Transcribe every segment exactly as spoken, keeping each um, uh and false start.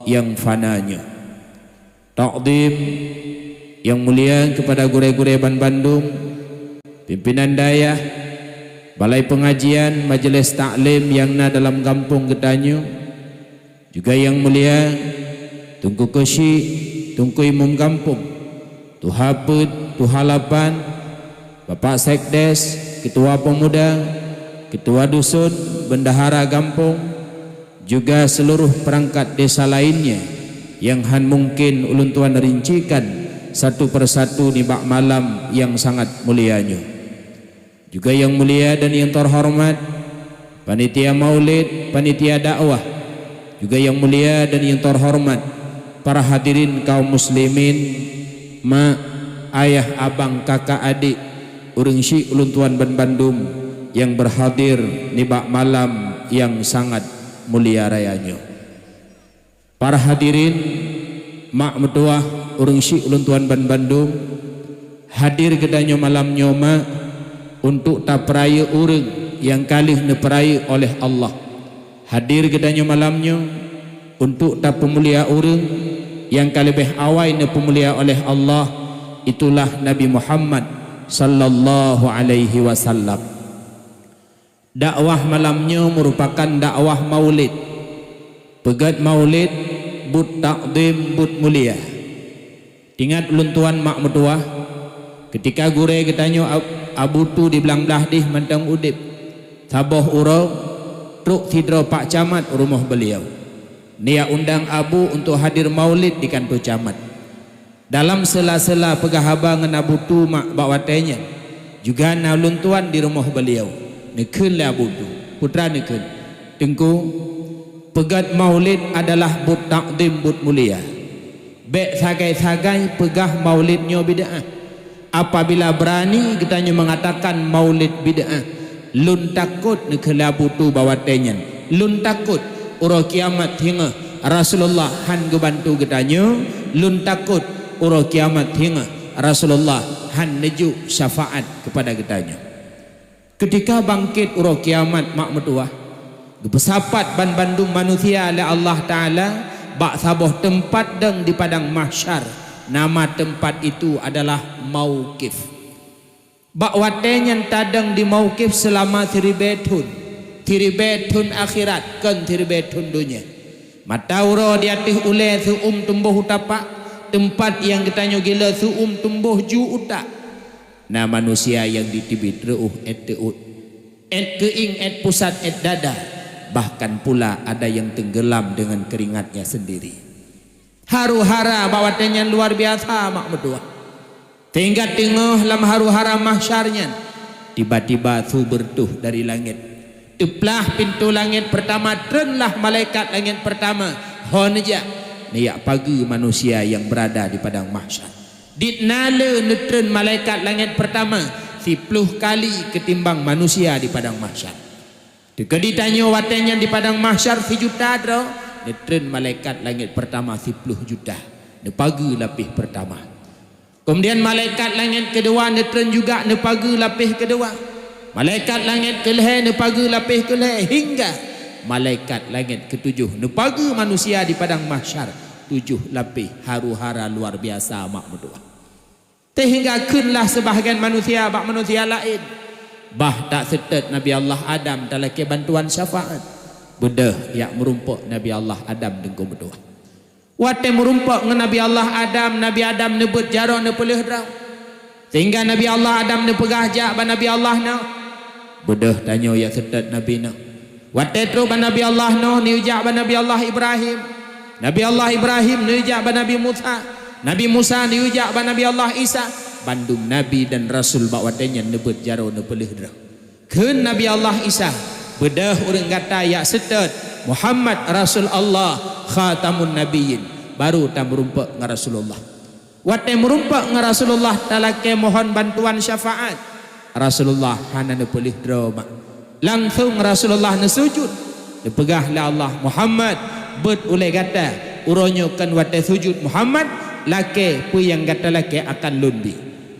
nyang fana nyoe. Takdim nyang mulia keupada gurée-gurée banbandum, pimpinan dayah, balai peungajian, majeulih taklim nyang na dalam gampông geutanyoe, juga nyang mulia Teungku Keuchik, Teungku Imum Gampông, Tuha Peuet, Tuha Lapan, Bapak Sekdes, Ketua Pemuda, Ketua Dusun, Bendahara Gampông, juga seluruh perangkat desa lainnya nyang han mungkin ulôn tuan rincikan satu persatu nibak malam nyang sangat mulia nyoe. Juga nyang mulia dan nyang terhormat panitia maulid, panitia dakwah, juga nyang mulia dan nyang terhormat para hadirin kaum muslimin, mak, ayah, abang, kakak, adik, ureuëng syik ulôn tuan banbandum nyang berhadir nibak malam nyang sangat mulia raya nyoe. Para hadirin, mak meutuwah, ureuëng syik ulôn tuan banbandum, hadir geutanyoe malam nyoe, mak, untuk tapeurayeuk ureuëng nyang ka lheueh neupeurayeuk oleh Allah. Hadir geutanyoe malam nyoe untuk tapeumulia ureuëng nyang ka leubeh awai neupeumulia oleh Allah, itulah Nabi Muhammad sallallahu alaihi wasallam. Dakwah malam nyoe meurupakan dakwah maulid. Peugét maulid, buet takdim, buet mulia. Ingat ulôn tuan mak meutuwah, keutika gurée geutanyoe Ab-, Abu Tu di Blang Blah dih mantong udeb, saboh uroe trok sidroe pak camat u rumoh beuliau. Neujak undang Abu untuk hadir maulid di kantô camat. Dalam sela-sela peugah haba ngon Abu Tu mak bak watée nyan, juga na ulôn tuan di rumoh beuliau. Neukheun lé Abu Tu, putra neukheun, "Teungku, peugét maulid adalah buet takdim, buet mulia. Bék sagai-sagai peugah maulid nyoe bid'ah. Apabila beurani geutanyoe meungatakan maulid bid'ah, lôn takot," neukheun lé Abu Tu bak watée nyan, "lôn takot uroe kiamat singoh Rasulullah han geubantu geutanyoe, lôn takot uroe kiamat singoh Rasulullah han neujok syafaat keupada geutanyoe." Keutika bangket uroe kiamat mak meutuwah, geupeusapat banbandum manusia lé Allah Taala bak saboh teumpat dong di padang mahsyar. Nama teumpat itu adalah Mauqif. Bak watée nyan tadong di Mauqif seulama siribée thon, siribée thon akhirat kon siribée thon donya. Mata uroe di ateueh ulée seu-uem tumbôh u tapak, teumpat nyang geutanyoe gila seu-uem tumbôh ju utak. Na manusia nyang jiteubiet reuôh ét teuôt, ét keuieng, ét pusat, ét dada, bahkan pula ada nyang teunggeulam deungon keuringatnya sendiri. Haru-hara bak watée nyan luar biasa mak meutuwah. Sehingga teungoh lam haru-hara mahsyar nyan, tiba-tiba su beureutoh dari langét. Teuplah pintoe langét peurtama, treunlah malaikat langét peurtama, ho neujak, neujak pageue manusia nyang beurada di padang mahsyar. Dit na le neutreun malaikat langét peurtama siploh kali keutimbang manusia di padang mahsyar. Teukeudi tanyoe watée nyan di padang mahsyar sijuta droe, neutreun malaikat langét peurtama siploh juta, neupageue lapéh peurtama. Keumudian malaikat langét keudua neutreun juga, neupageue lapéh keudua. Malaikat langét keulhée neupageue lapéh keulhée, hingga malaikat langét keutujoh neupageue manusia di padang mahsyar tujoh lapéh, haru-hara luar biasa mak meutuwah. Sehingga kheunlah seubahgian manusia bak manusia laén, "Bah tak seutôt Nabi Allah Adam talakée bantuan syafaat." Beudôh jak meurumpok Nabi Allah Adam teungku meutuwah. Watée meurumpok ngon Nabi Allah Adam, Nabi Adam neubeuet jaroe neupeuleueh droe. Sehingga Nabi Allah Adam neupeugah jak bak Nabi Allah Nuh, "Beudôh tanyoe jak seutôt Nabi Nuh." Watée trok bak Nabi Allah Nuh, neujak bak Nabi Allah Ibrahim. Nabi Allah Ibrahim neujak bak Nabi Musa. Nabi Musa neujak bak Nabi Allah Isa. Bandum nabi dan rasul bak watée nyan neubeuet jaroe neupeuleueh droe. Kheun Nabi Allah Isa, "Beudôh ureuëng gata jak seutôt Muhammad Rasul Allah, Khatamun Nabiyyin." Baru tameurumpok ngon Rasulullah. Watée meurumpok ngon Rasulullah talakée mohon bantuan syafaat, Rasulullah hana neupeuleueh droe mak. Langsong Rasulullah neusujut. Neupeugah lé Allah, "Muhammad, beuet ulée gata, uroe nyoe kon watée sujut Muhammad, lakée peue nyang gata lakée akan lôn bi."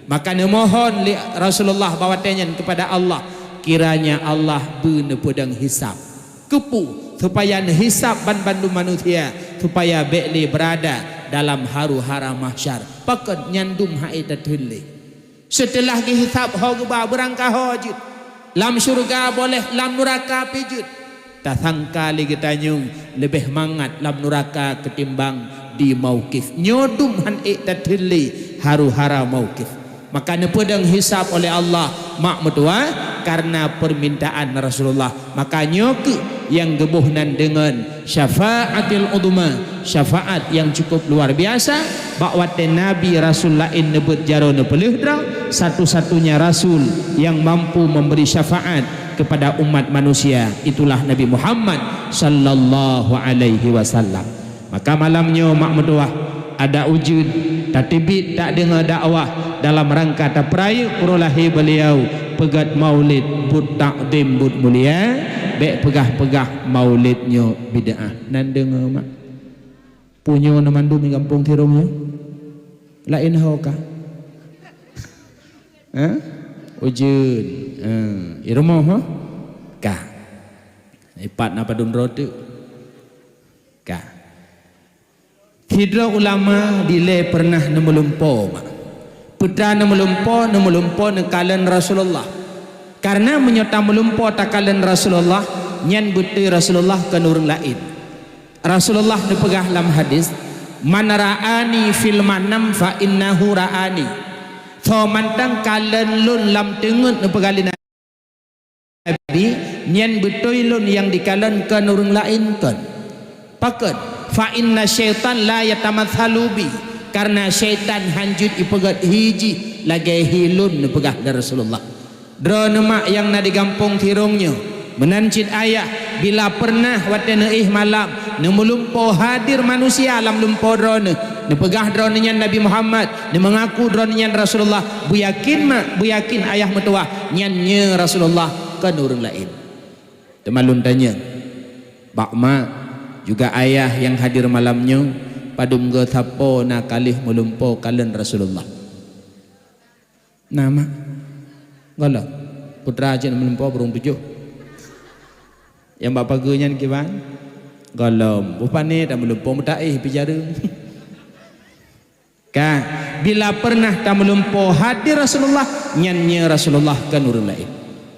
Maka neumohon lé Rasulullah bak watée nyan keupada Allah, kiranya Allah beu neupeudong hisab. Keupeue? Supaya neuhisab banbandum manusia, supaya bék lé beurada dalam haru-hara mahsyar. Pakon nyan dum han ék tatheun lé. Seuteulah geuhisab ho geuba beurangkaho jeuet. Lam syeuruga boleh, lam nuraka pih jeuet. Tasangka lé geutanyoe leubeh mangat lam nuraka keutimbang di mauqif. Nyoe dum han ék tatheun lé haru-hara mauqif. Maka neupeudong hisab oleh Allah mak meutuwah karena permintaan Rasulullah. Maka nyoe keuh nyang geuboh nan deungon syafaatil udhma, syafaat yang cukup luar biasa. Bak watée nabi rasul laén neubeuet jaroe neupeuleueh droe, satu-satunya rasul yang mampu memberi syafaat kepada umat manusia, itulah Nabi Muhammad sallallahu alaihi wasallam. Maka malam nyoe mak meutuwah, adak ujeuen, tateubiet tadeungoe dakwah dalam rangka tapeurayeuk uroe lahé beuliau, peugét maulid buet takzim buet mulia, bék peugah-peugah maulid nyoe bid'ah. Nan deungoe mak. Punyo na mandum di gampông Tirong nyoe. Laén ho ka. Ha? Ujeuen. Ha. I rumoh ho? Ka. Ipat na padum droe teuk. Ka. Sidroe ulama dilée peureunah neumeulumpo mak. Peue teuma neumeulumpo, neumeulumpo neukalon Rasulullah. Karena meunyoe tameulumpo takalon Rasulullah, nyan beutôi Rasulullah kon ureuëng laén. Rasulullah neupeugah lam hadis, "Man ra'ani fil manam fa innahu ra'ani." Soe mantong kalon lôn lam teungeut neupeugah lé Nabi, nyan beutôi lôn nyang dikalon kon ureuëng laén kon. Pakon? Fa inna syaitan la yatamatsalu bi, karena syaitan hanjeuet ipeugét hi jih lagée hi lôn neupeugah lé Rasulullah. Droeneuh mak nyang na di gampông Tirong nyoe, meunan cit ayah, bila peureunah watée neuéh malam, neumeulumpo hadir manusia lam lumpo droeneuh, neupeugah droeneuh nyan Nabi Muhammad, neumeungaku droeneuh nyan Rasulullah, beuyakin mak, beuyakin ayah meutuwah, nyan nyoe Rasulullah, kon ureuëng laén. Teuma lôn tanyong, bak mak, juga ayah nyang hadir malam nyoe, padum geusapo na ka lheueh meulumpo kalon Rasulullah? Na mak. Gohlom. Peue teuma cit meulumpo burông tujoh. Nyang bak pageue nyan kiban? Gohlom. Bupane tameulumpo meutaéh pih jareueng. Ka, bila peureunah tameulumpo hadir Rasulullah, nyan nyoe Rasulullah kon ureuëng laén.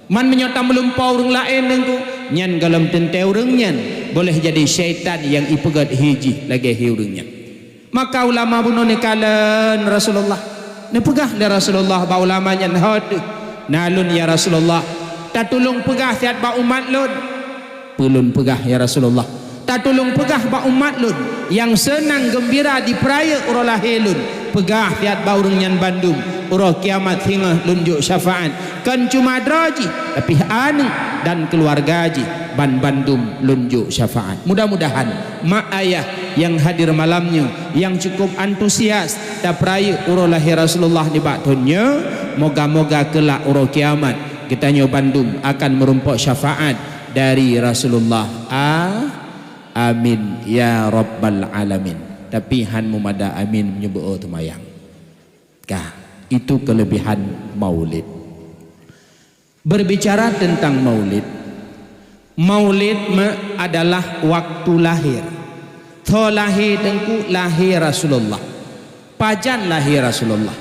Man meunyoe tameulumpo ureuëng laén Teungku, nyan gohlom teuntée ureuëng nyan boleh jadi syaitan nyang ipeugét hi jih lagée hi ureuëng nyan. Maka ulama bunoe neukalon Rasulullah. Neupeugah lé Rasulullah bak ulama nyan, "Ho teuh, na lôn ya Rasulullah, tatulông peugah siat bak umat lôn." "Peue lôn peugah ya Rasulullah?" "Tatulông peugah bak umat lôn nyang seunang geumbira dipeurayeuk uroe lahé lôn. Peugah siat bak ureuëng nyan bandum, uroe kiamat singoh lôn jok syafaat. Kon cuma droe jih, tapi aneuëk dan keuluwarga jih ban bandum lôn jok syafaat." Mudah-mudahan mak ayah nyang hadir malam nyoe nyang cukup antusias tapeurayeuk uroe lahé Rasulullah nibak thon nyoe, moga-moga keulak uroe kiamat geutanyoe bandum akan meurumpok syafaat dari Rasulullah. A-, amin ya rabbal alamin. Tapi han meumada amin meunyoe beu-o teumayang. Ka, itu kelebihan Maulid. Berbicara tentang Maulid, Maulid me-, adalah waktu lahir. Tho lahé Teungku, lahé Rasulullah. Pajan lahé Rasulullah?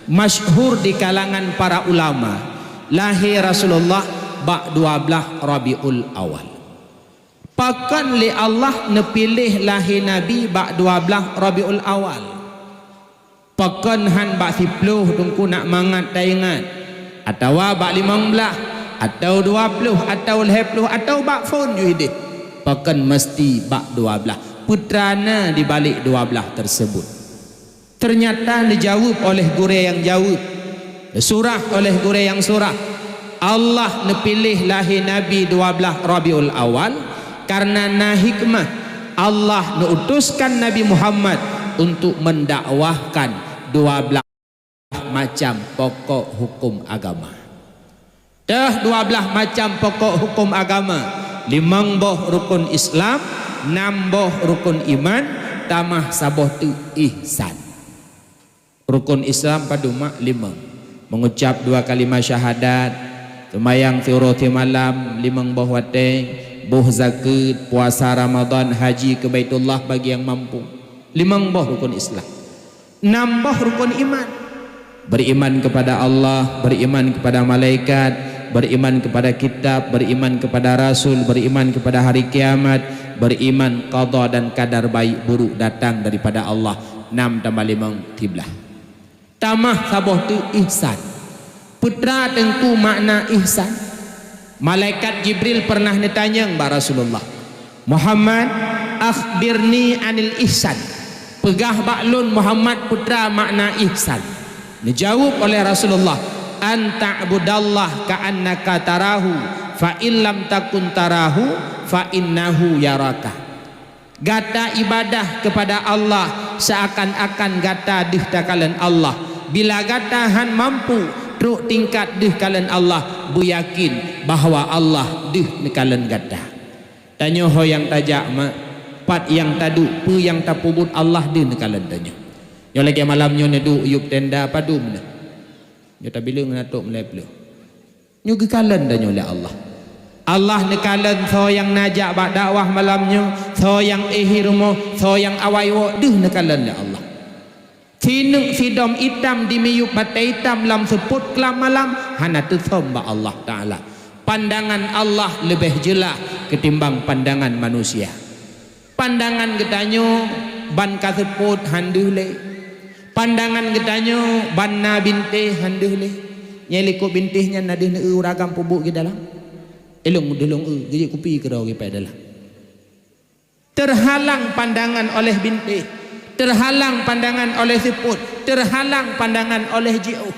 Masyhur di kalangan para ulama, lahé Rasulullah bak dua blaih Rabiul Awal. Pakon lé Allah neupiléh lahé Nabi bak dua blaih Rabiul Awal? Pakon han bak siploh Teungku nak mangat taingat, atawa bak limong blaih, atau dua ploh, atau lhée ploh, atau bak phon ju ideh? Pakon meusti bak dua blaih? Peue teuma na di balik dua blaih tersebut? Ternyata neujaweueb oleh gurée nyang jaweueb, neusurah oleh gurée nyang surah. Allah neupiléh lahé Nabi dua blaih Rabiul Awal karena na hikmah. Allah neuutuskan Nabi Muhammad untuk mendakwahkan dua blaih macam pokok hukum agama. Teuh dua blaih macam pokok hukum agama, limong boh rukun Islam, nam boh rukun iman, tamah saboh teuk ihsan. Rukun Islam padum mak? Limong. Mengucap dua kalimah syahadat, seumayang siuroe simalam limong boh watée, Boh zakeuet, puasa Ramadan, haji ke Baitullah bagi nyang mampu. Limong boh rukun Islam. Enam boh rukun iman. Beriman kepada Allah, beriman kepada malaikat, beriman kepada kitab, beriman kepada rasul, beriman kepada hari kiamat, beriman qada dan kadar baik buruk datang daripada Allah. Enam tambah limong, kiblah. Tamah saboh teuk ihsan. Peue teungku makna ihsan? Malaikat Jibril pernah neutanyong bak Rasulullah, "Muhammad, akhbirni anil ihsan." Peugah bak lôn Muhammad peue makna ihsan. Neujaweueb oleh Rasulullah, "An ta'budallaha ka'annaka tarahu, fa in lam takun tarahu, fa innahu yaraka." Gata ibadah kepada Allah seakan-akan gata deuh takalon Allah. Bila gata han mampu trok tingkat deuh kalon Allah, beuyakin bahwa Allah deuh neukalon gata. Tanyoe ho nyang tajak mak, pat nyang taduek, peue nyang tapeubuet, Allah deuh neukalon tanyoe. Nyoe lagée malam nyoe neuduek yueb tenda padum nyoe. Nyoe tabileueng na trok meulai pleuh. Nyoe geukalon tanyoe lé Allah. Allah neukalon soe nyang na jak bak dakwah malam nyoe, soe nyang éh rumoh, soe nyang awai woe, deuh neukalon lé Allah. Sineuk sidom itam dimiyueb batée itam lam seupôt keulam malam, hana teusom bak Allah Taala. Pandangan Allah leubeh jeulaih keutimbang pandangan manusia. Pandangan geutanyoe ban ka seupôt han deuh lé. Pandangan geutanyoe ban na bintéh han deuh lé. Nyang likot bintéh nyan na deuh neueu uragam peubuet geudalam. Ilong deuh lông eu, geujek kupi keudroe geupai dalam. Terhalang pandangan oleh bintéh, terhalang pandangan oleh seupôt, terhalang pandangan oleh jiôh.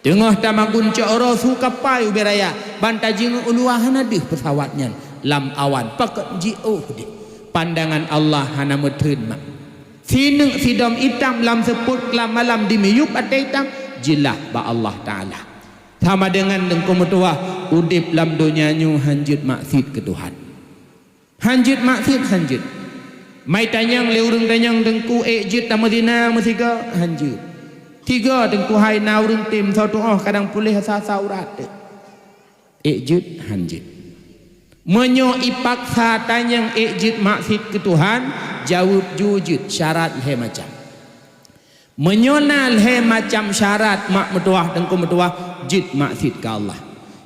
Teungoh tamagun cok uroe su kapai ubé raya, ban tajingeuk u luwa hana deuh peusawat nyan, lam awan pakon jiôh deh. Pandangan Allah hana meutheun mak. Sineuk sidom itam lam seupôt keulam malam dimiyueb ateueh itam, jeulaih bak Allah Taala. Sama deungon teungku meutuwah, udeb lam donya nyoe hanjeuet maksiet keu Tuhan. Hanjeuet maksiet, hanjeuet. Mai tanyong lé ureuëng tanyong teungku, ék jeuet tameuzina meusigoe, hanjeuet. Sigoe teungku hai na ureuëng tem soe tuoh kadang puléh asa-asa urat. Ék jeuet, hanjeuet. Meunyoe ipaksa tanyong ék jeuet maksiet keu Tuhan, jaweueb ju jeuet syarat lhée macam. Meunyoe na lhée macam syarat mak meutuwah teungku meutuwah jeuet maksiet keu Allah.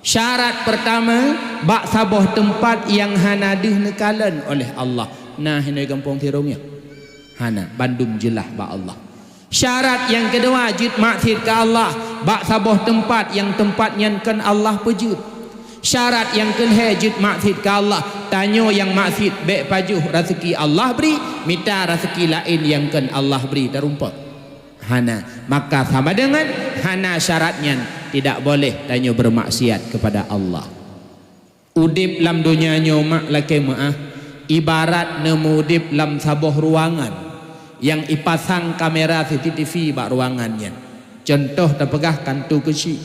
Syarat peurtama, bak saboh teumpat nyang hana deuh neukalon oleh Allah. Na hinoe gampông sirong nyoe? Hana, bandum jeulaih bak Allah. Syarat nyang keudua jeuet maksiet keu Allah bak saboh teumpat nyang teumpat nyan kon Allah peujeuet. Syarat nyang keulhée jeuet maksiet keu Allah, tanyoe nyang maksiet bék pajoh raseuki Allah bri, mita raseuki laén nyang kon Allah bri tarumpok. Hana, maka sama deungon hana syarat nyan tidak boleh tanyoe beurmaksiat keupada Allah. Udeb lam donya nyoe mak lakée meuáh, ibarat neumeu-udeb lam saboh ruangan nyang ipasang kamera C C T V bak ruangan nyan. Cuntoh tapeugah kantô keuchik.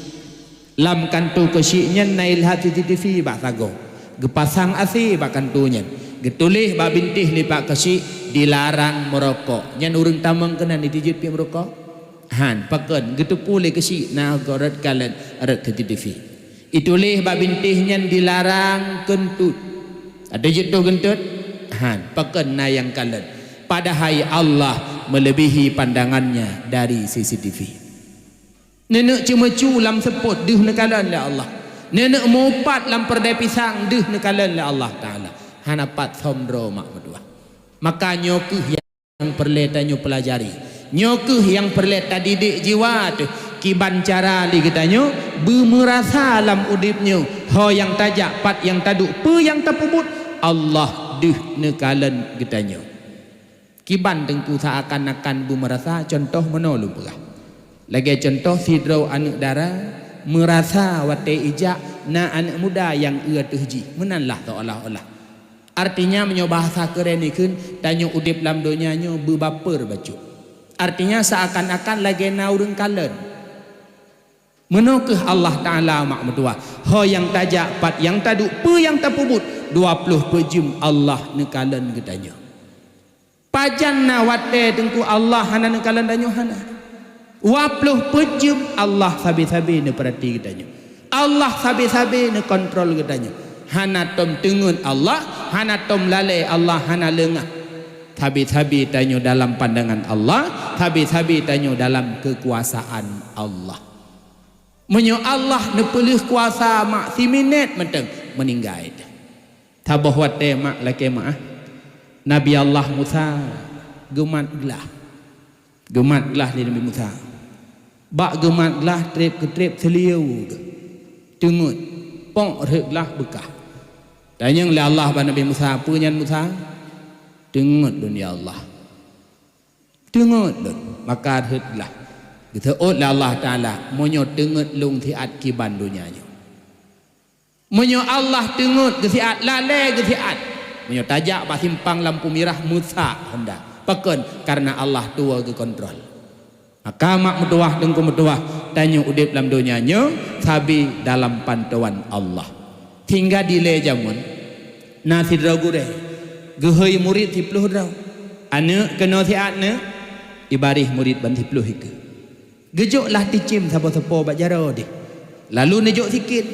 Lam kantô keuchik nyan na ilhat C C T V bak sagoe, geupasang A C bak kantô nyan, geutuléh bak bintéh lipat keuchik, "Dilarang meurokok." Nyan ureuëng tamong keunan jijeuet pih meurokok? Han, pakon, geuteupeue lé keuchik na goe rot kalon rot C C T V. Ituléh bak bintéh nyan, "Dilarang keuntut." Ada jeuet toh keuntut? Han, pakon na nyang kalon? Padahai Allah melebihi pandangannya dari C C T V. Neuneuk ceumeucue lam seupôt deuh neukalon lé Allah. Neuneuk mupat lam peureudai pisang deuh neukalon lé Allah Taala. Hana pat som droe mak meutuwah. Maka nyoe kheueh nyang peureulée tanyoe peulajari. Nyoe kheueh nyang peureulée tadidik jiwa teuh kiban cara lé geutanyoe beumeurasa lam udeb nyoe ho nyang tajak, pat nyang taduek, peue nyang tapeubuet, Allah deuh neukalon geutanyoe. Kiban teungku seakan-akan beumeurasa, cuntoh meunoe lôn peugah. Lagée cuntoh sidroe aneuëk dara meurasa watée ijak na aneuëk muda nyang eu ateueh jih, meunan lah seolah-olah. Artinya meunyoe bahasa keuren ikheun, tanyoe udeb lam donya nyoe beubapeue bacut. Artinya seakan-akan lagée na ureuëng kalon. Meunoe kheueh Allah Taala mak meutuwah. Ho nyang tajak, pat nyang taduek, peue nyang tapeubuet, dua ploh peuet jeuem Allah neukalon geutanyoe. Pajan na watée teungku Allah hana neukalon tanyoe, hana. Dua ploh peuet jeuem Allah sabe-sabe neupeurati geutanyoe. Allah sabe-sabe neukontrol geutanyoe. Hana tom teungeut Allah, hana tom lalée Allah, hana leungah. Sabe-sabe tanyoe dalam pandangan Allah, sabe-sabe tanyoe dalam keukuasaan Allah. Meunyoe Allah neupeuleueh kuasa mak siminét mantong meuninggai. Saboh watée mak lakée meuáh, Nabi Allah Musa geumat glah. Geumat glah lé Nabi Musa. Bak geumat glah treb keutreb seuliyeu geuh. Teungeut, pok rhot glah beukah. Tanyong lé Allah bak Nabi Musa, "Peue nyan Musa?" "Teungeut lôn ya Allah." "Teungeut lôn." Maka rhot glah. Geuseuôt lé Allah Taala, "Meunyoe teungeut lôn siat kiban donya nyoe." Meunyoe Allah teungeut geusiat, lalée geusiat. Meunyoe tajak bak simpang lampu mirah meusak honda. Pakon? Kareuna Allah tuwoe geukontrol. Maka mak meutuwah teungku meutuwah, tanyoe udeb lam donya nyoe sabe dalam pantauan Allah. Sehingga dilée jameun na sidroe gurée geuhôi murit siploh droe. Aneuëk keunoe siat neuëk, ibareh murit ban siploh ikeue. Geujok lah ticém saboh seupôt bak jaroe deh. Lalu neujok sikét.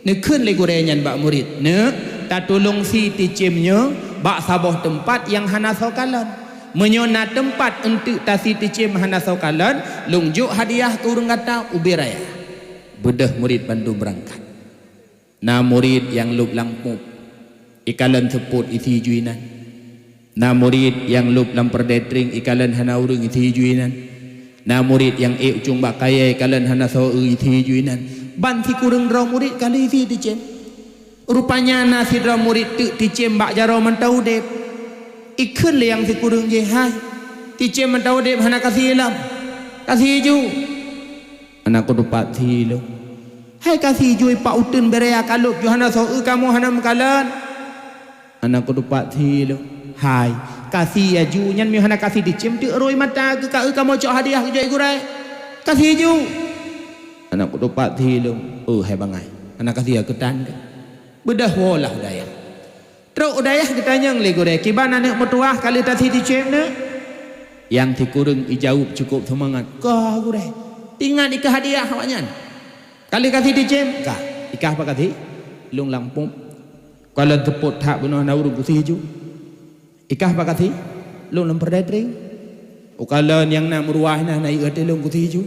Neukheun lé gurée nyan bak murit, "Neuk, tatulông sie ticém nyoe bak saboh teumpat nyang hana soe kalon. Meunyoe na teumpat eunteuk tasie ticém hana soe kalon, lôn jok hadiah keu ureuëng gata ubé raya." Beudôh murit bandum beurangkat. Na murit nyang lôb lam pub, ikalon seupôt isie ju inan. Na murit nyang lôb lam peureudée trieng, ikalon hana ureuëng isie ju inan. Na murit nyang ék ucung bak kayée, ikalon hana soe isie ju inan. Ban sikureueng droe murit ka lheueh isie ticém. Rupanya na sidroe murit teuk ticém bak jaroe mantong udeb. Ikheun lé nyang sikureueng jih, "Hai, ticém mantong udeb hana kasie lom. Kasie ju." "Hana kutupat sie lôn." "Hai kasie ju, ipak uteuen beu raya ka lôb ju hana soe kamoe hana meukalon." "Hana kutupat sie lôn." "Hai, kasie ju nyan meunyoe hana kasie ticém teuk rhot mata keu ka-, kamoe cok hadiah keu jih gurée. Kasie ju." "Hana kutupat sie lôn." "Oh hai bangai, hana kasie keutan kah?" Beudôh woe lah u dayah. Trok u dayah geutanyong lé gurée, "Kiban aneuëk meutuwah ka lheueh tasie ticém neuëk?" Nyang sikureueng ijaweueb cukôp seumangat, "Ka gurée, ingat ikah hadiah awaknyan." "Ka lheueh kasie ticém?" "Ka." "Ikah pat kasie?" "Lôn lam pub." "Kalon seupôt that bunoe hana ureuëng kusie ju." "Ikah pat kasie?" "Lôn lam peureudée trieng." "Ukalon nyang na meuruwah na, na ié teuh lôn kusie ju."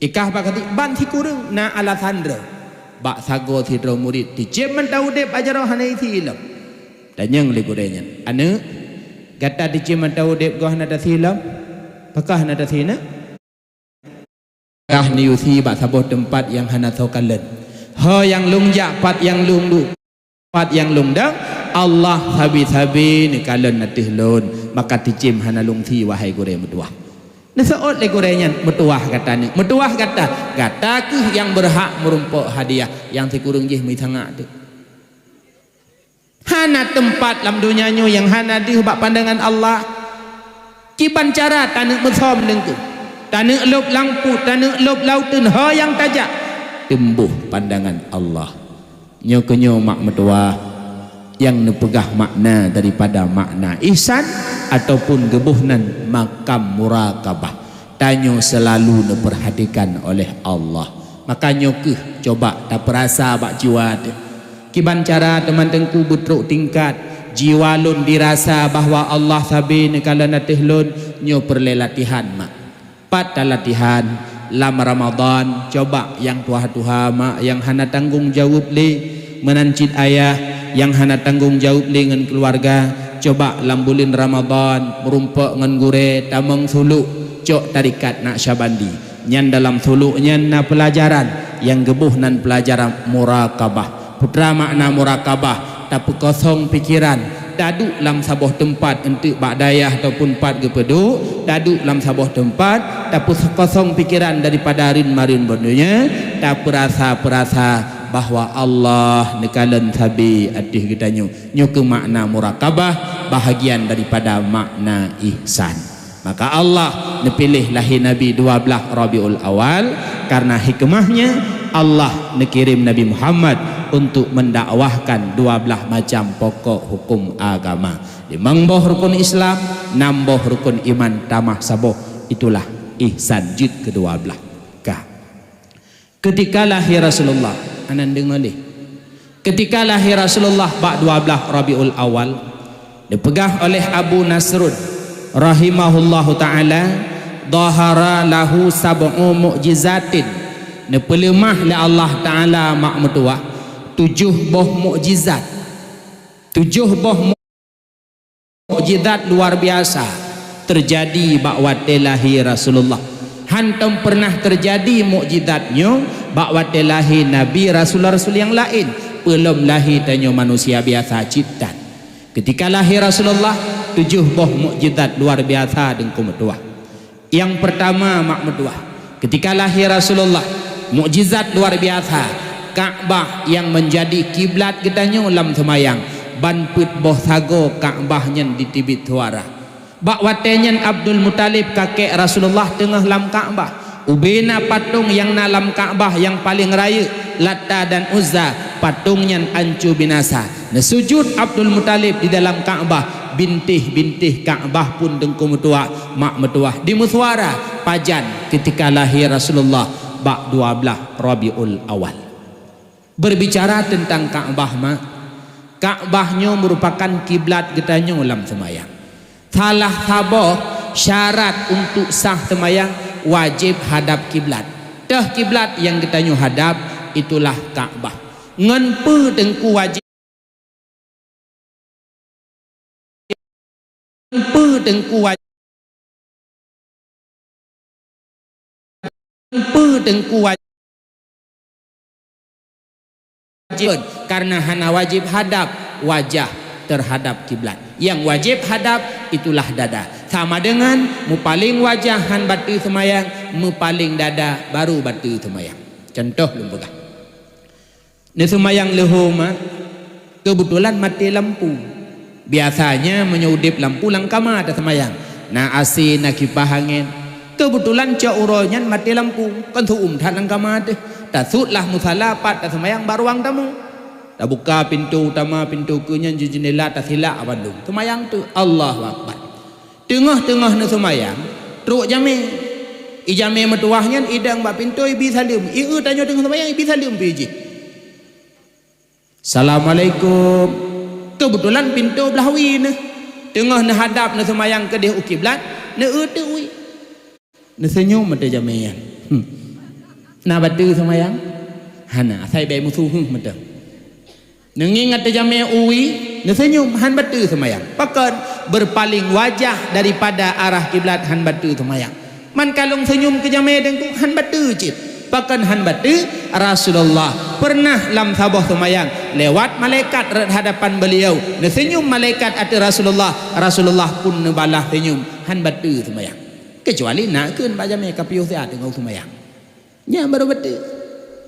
"Ikah pat kasie?" Ban sikureueng na alasan droe. Bak sagoe sidroe murit ticém mantong udeb bak jaroe hana isie lom. Tanyong lé gurée nyan, "Aneuëk, gata ticém mantong udeb goh hana tasie lom? Pakon hana tasie neuëk?" "Kah neuyue sie bak saboh teumpat nyang hana soe kalon. Ho nyang lôn jak, pat nyang lôn duek, pat nyang lôn dong, Allah sabe-sabe neukalon ateueh lôn, maka ticém hana lôn sie, wahai gurée meutuwah." Neuseuôt lé gurée nyan, "Meutuwah gata neuëk, meutuwah gata. Gata kheueh nyang beurhak meurumpok hadiah." Nyang sikureueng jih meusangat teuk. Hana teumpat lam donya nyoe nyang hana deuh bak pandangan Allah. Kiban cara taneuk meusom deungku, taneuk lôb lam pub, taneuk lôb lam uteuen, ho nyang tajak, teumbôh pandangan Allah. Nyoe keuh nyoe mak meutuwah nyang neupeugah makna daripada makna ihsan ataupun geuboh nan makam murakabah. Tanyoe seulalu neupeurhatikan oleh Allah. Maka nyoe kheueh coba tapeurasa bak jiwa teuh. Kiban cara teuma teungku beutrok tingkat, jiwa lôn dirasa bahwa Allah sabe neukalon ateueh lôn, nyoe peureulée latihan mak. Pat talatihan, lam Ramadhan, coba nyang tuha-tuha mak nyang hana tanggong jaweueb lé, meunan cit ayah nyang hana tanggong jaweueb lé ngon keuluwarga, coba lam buleuen Ramadhan meurumpok ngon gurée tamong suluk, cok tarekat Naqsyabandi. Nyan dalam suluk nyan na peulajaran nyang geuboh nan peulajaran murakabah. Peue treuk makna murakabah? Tapeukosong pikeran, taduek lam saboh teumpat, eunteuk bak dayah ataupun pat geupeuduek, taduek lam saboh teumpat, tapeukosong pikeran daripada rheun-marheun bak donya, tapeurasa-peurasa bahwa Allah neukalon sabe ateueh geutanyoe. Nyoe keuh makna murakabah, bahagian daripada makna ihsan. Maka Allah neupiléh lahé Nabi dua blaih Rabiul Awal, karena hikmahnya Allah neukirém Nabi Muhammad untuk mendakwahkan dua blaih macam pokok hukum agama. Limong boh rukun Islam, nam boh rukun iman, tamah saboh, itulah ihsan jeuet keudua blaih. Ka. Ketika lahé Rasulullah, anan deungoe lé. Keutika lahé Rasulullah bak dua blaih Rabiul Awal, neupeugah oleh Abu Nasrud rahimahullahu ta'ala, "Dhahara lahu sab'u mu'jizatin." Neupeuleumah lé Allah Ta'ala mak meutuwah tujoh boh mukjizat. Tujoh boh mukjizat luar biasa teujadi bak watée lahé Rasulullah. Hantom peureunah teujadi mukjizat nyoe bak watée lahé Nabi, rasul-rasul nyang laén, peulom lahé tanyoe manusia biasa cit tan. Keutika lahé Rasulullah, tujoh boh mukjizat luar biasa deungku meutuwah. Nyang peurtama mak meutuwah, keutika lahé Rasulullah, mukjizat luar biasa, Ka'bah nyang meunjadi kiblat geutanyoe lam seumayang, ban peuet boh sagoe Ka'bah nyan jiteubiet suara. Bak watée nyan Abdul Muthalib kakek Rasulullah teungoh lam Ka'bah. Ubé na patong nyang na lam Ka'bah nyang paleng rayeuk, Lata dan Uzza, patong nyan ancu binasa. Neusujut Abdul Muthalib di dalam Ka'bah, bintéh-bintéh Ka'bah pun deungku meutuwah, mak meutuwah, dimeuseuara pajan keutika lahé Rasulullah bak dua blaih Rabiul Awal. Berbicara teuntang Ka'bah, mak, Ka'bah nyoe meurupakan kiblat geutanyoe lam seumayang. Salah saboh syarat untuk sah seumayang, wajéb hadab kiblat. Teuh kiblat nyang geutanyoe hadab, itulah Ka'bah. Ngon peue teungku wajéb? Ngon peue teungku wajéb? Ngon peue teungku wajéb? Karena hana wajéb hadab wajah teuhadab kiblat. Nyang wajéb hadab itulah dada. Sama dengan meupaleng wajah han bateue seumayang, meupaleng dada baru bateue seumayang. Contoh lôn peugah. Neuseumayang leuhô, mak, keubeutulan maté lampu. Biasanya meunyoe udeb lampu lam kama taseumayang, na A C, na kipah angén. Keubeutulan cok uroe nyan maté lampu, kon seu-uem that lam kama teuh. Tasut lah musala pat taseumayang bak ruang tamu. Tabuka pintoe utama, pintoe keue nyan, jeundela tasilak bandum. Seumayang teuh, Allahu Akbar. Teungoh-teungoh neuseumayang, trok jamé. Ijamé meutuwah nyan idong bak pintoe, ibi saleuem. Ieu tanyoe teungoh seumayang, ibi saleuem pih jih. "Assalamualaikum." Keubeutulan pintoe blah wie neuh. Teungoh neuhadab neuseumayang keudeh u kiblat, neueu teuk wie. Neuseunyum mata jamé nyan. Hmm. Na bateue seumayang? Hana, asai bèk meusuh meuteun. Neungieng ata jamé u wie, neuseunyum, han bateue seumayang. Pakon? Beupaleng wajah daripada arah kiblat, han bateue seumayang. Man kalon seunyum keu jamé deungku, han bateue cit. Pakon han bateue? Rasulullah peureunah lam saboh seumayang, lewat malaikat rot hadapan beliau. Neuseunyum malaikat ateueh Rasulullah, Rasulullah pun neubalah seunyum, han bateue seumayang. Keucuali na kheun bak jamé ka piôh siat teungoh seumayang. Nyan baru beutôi.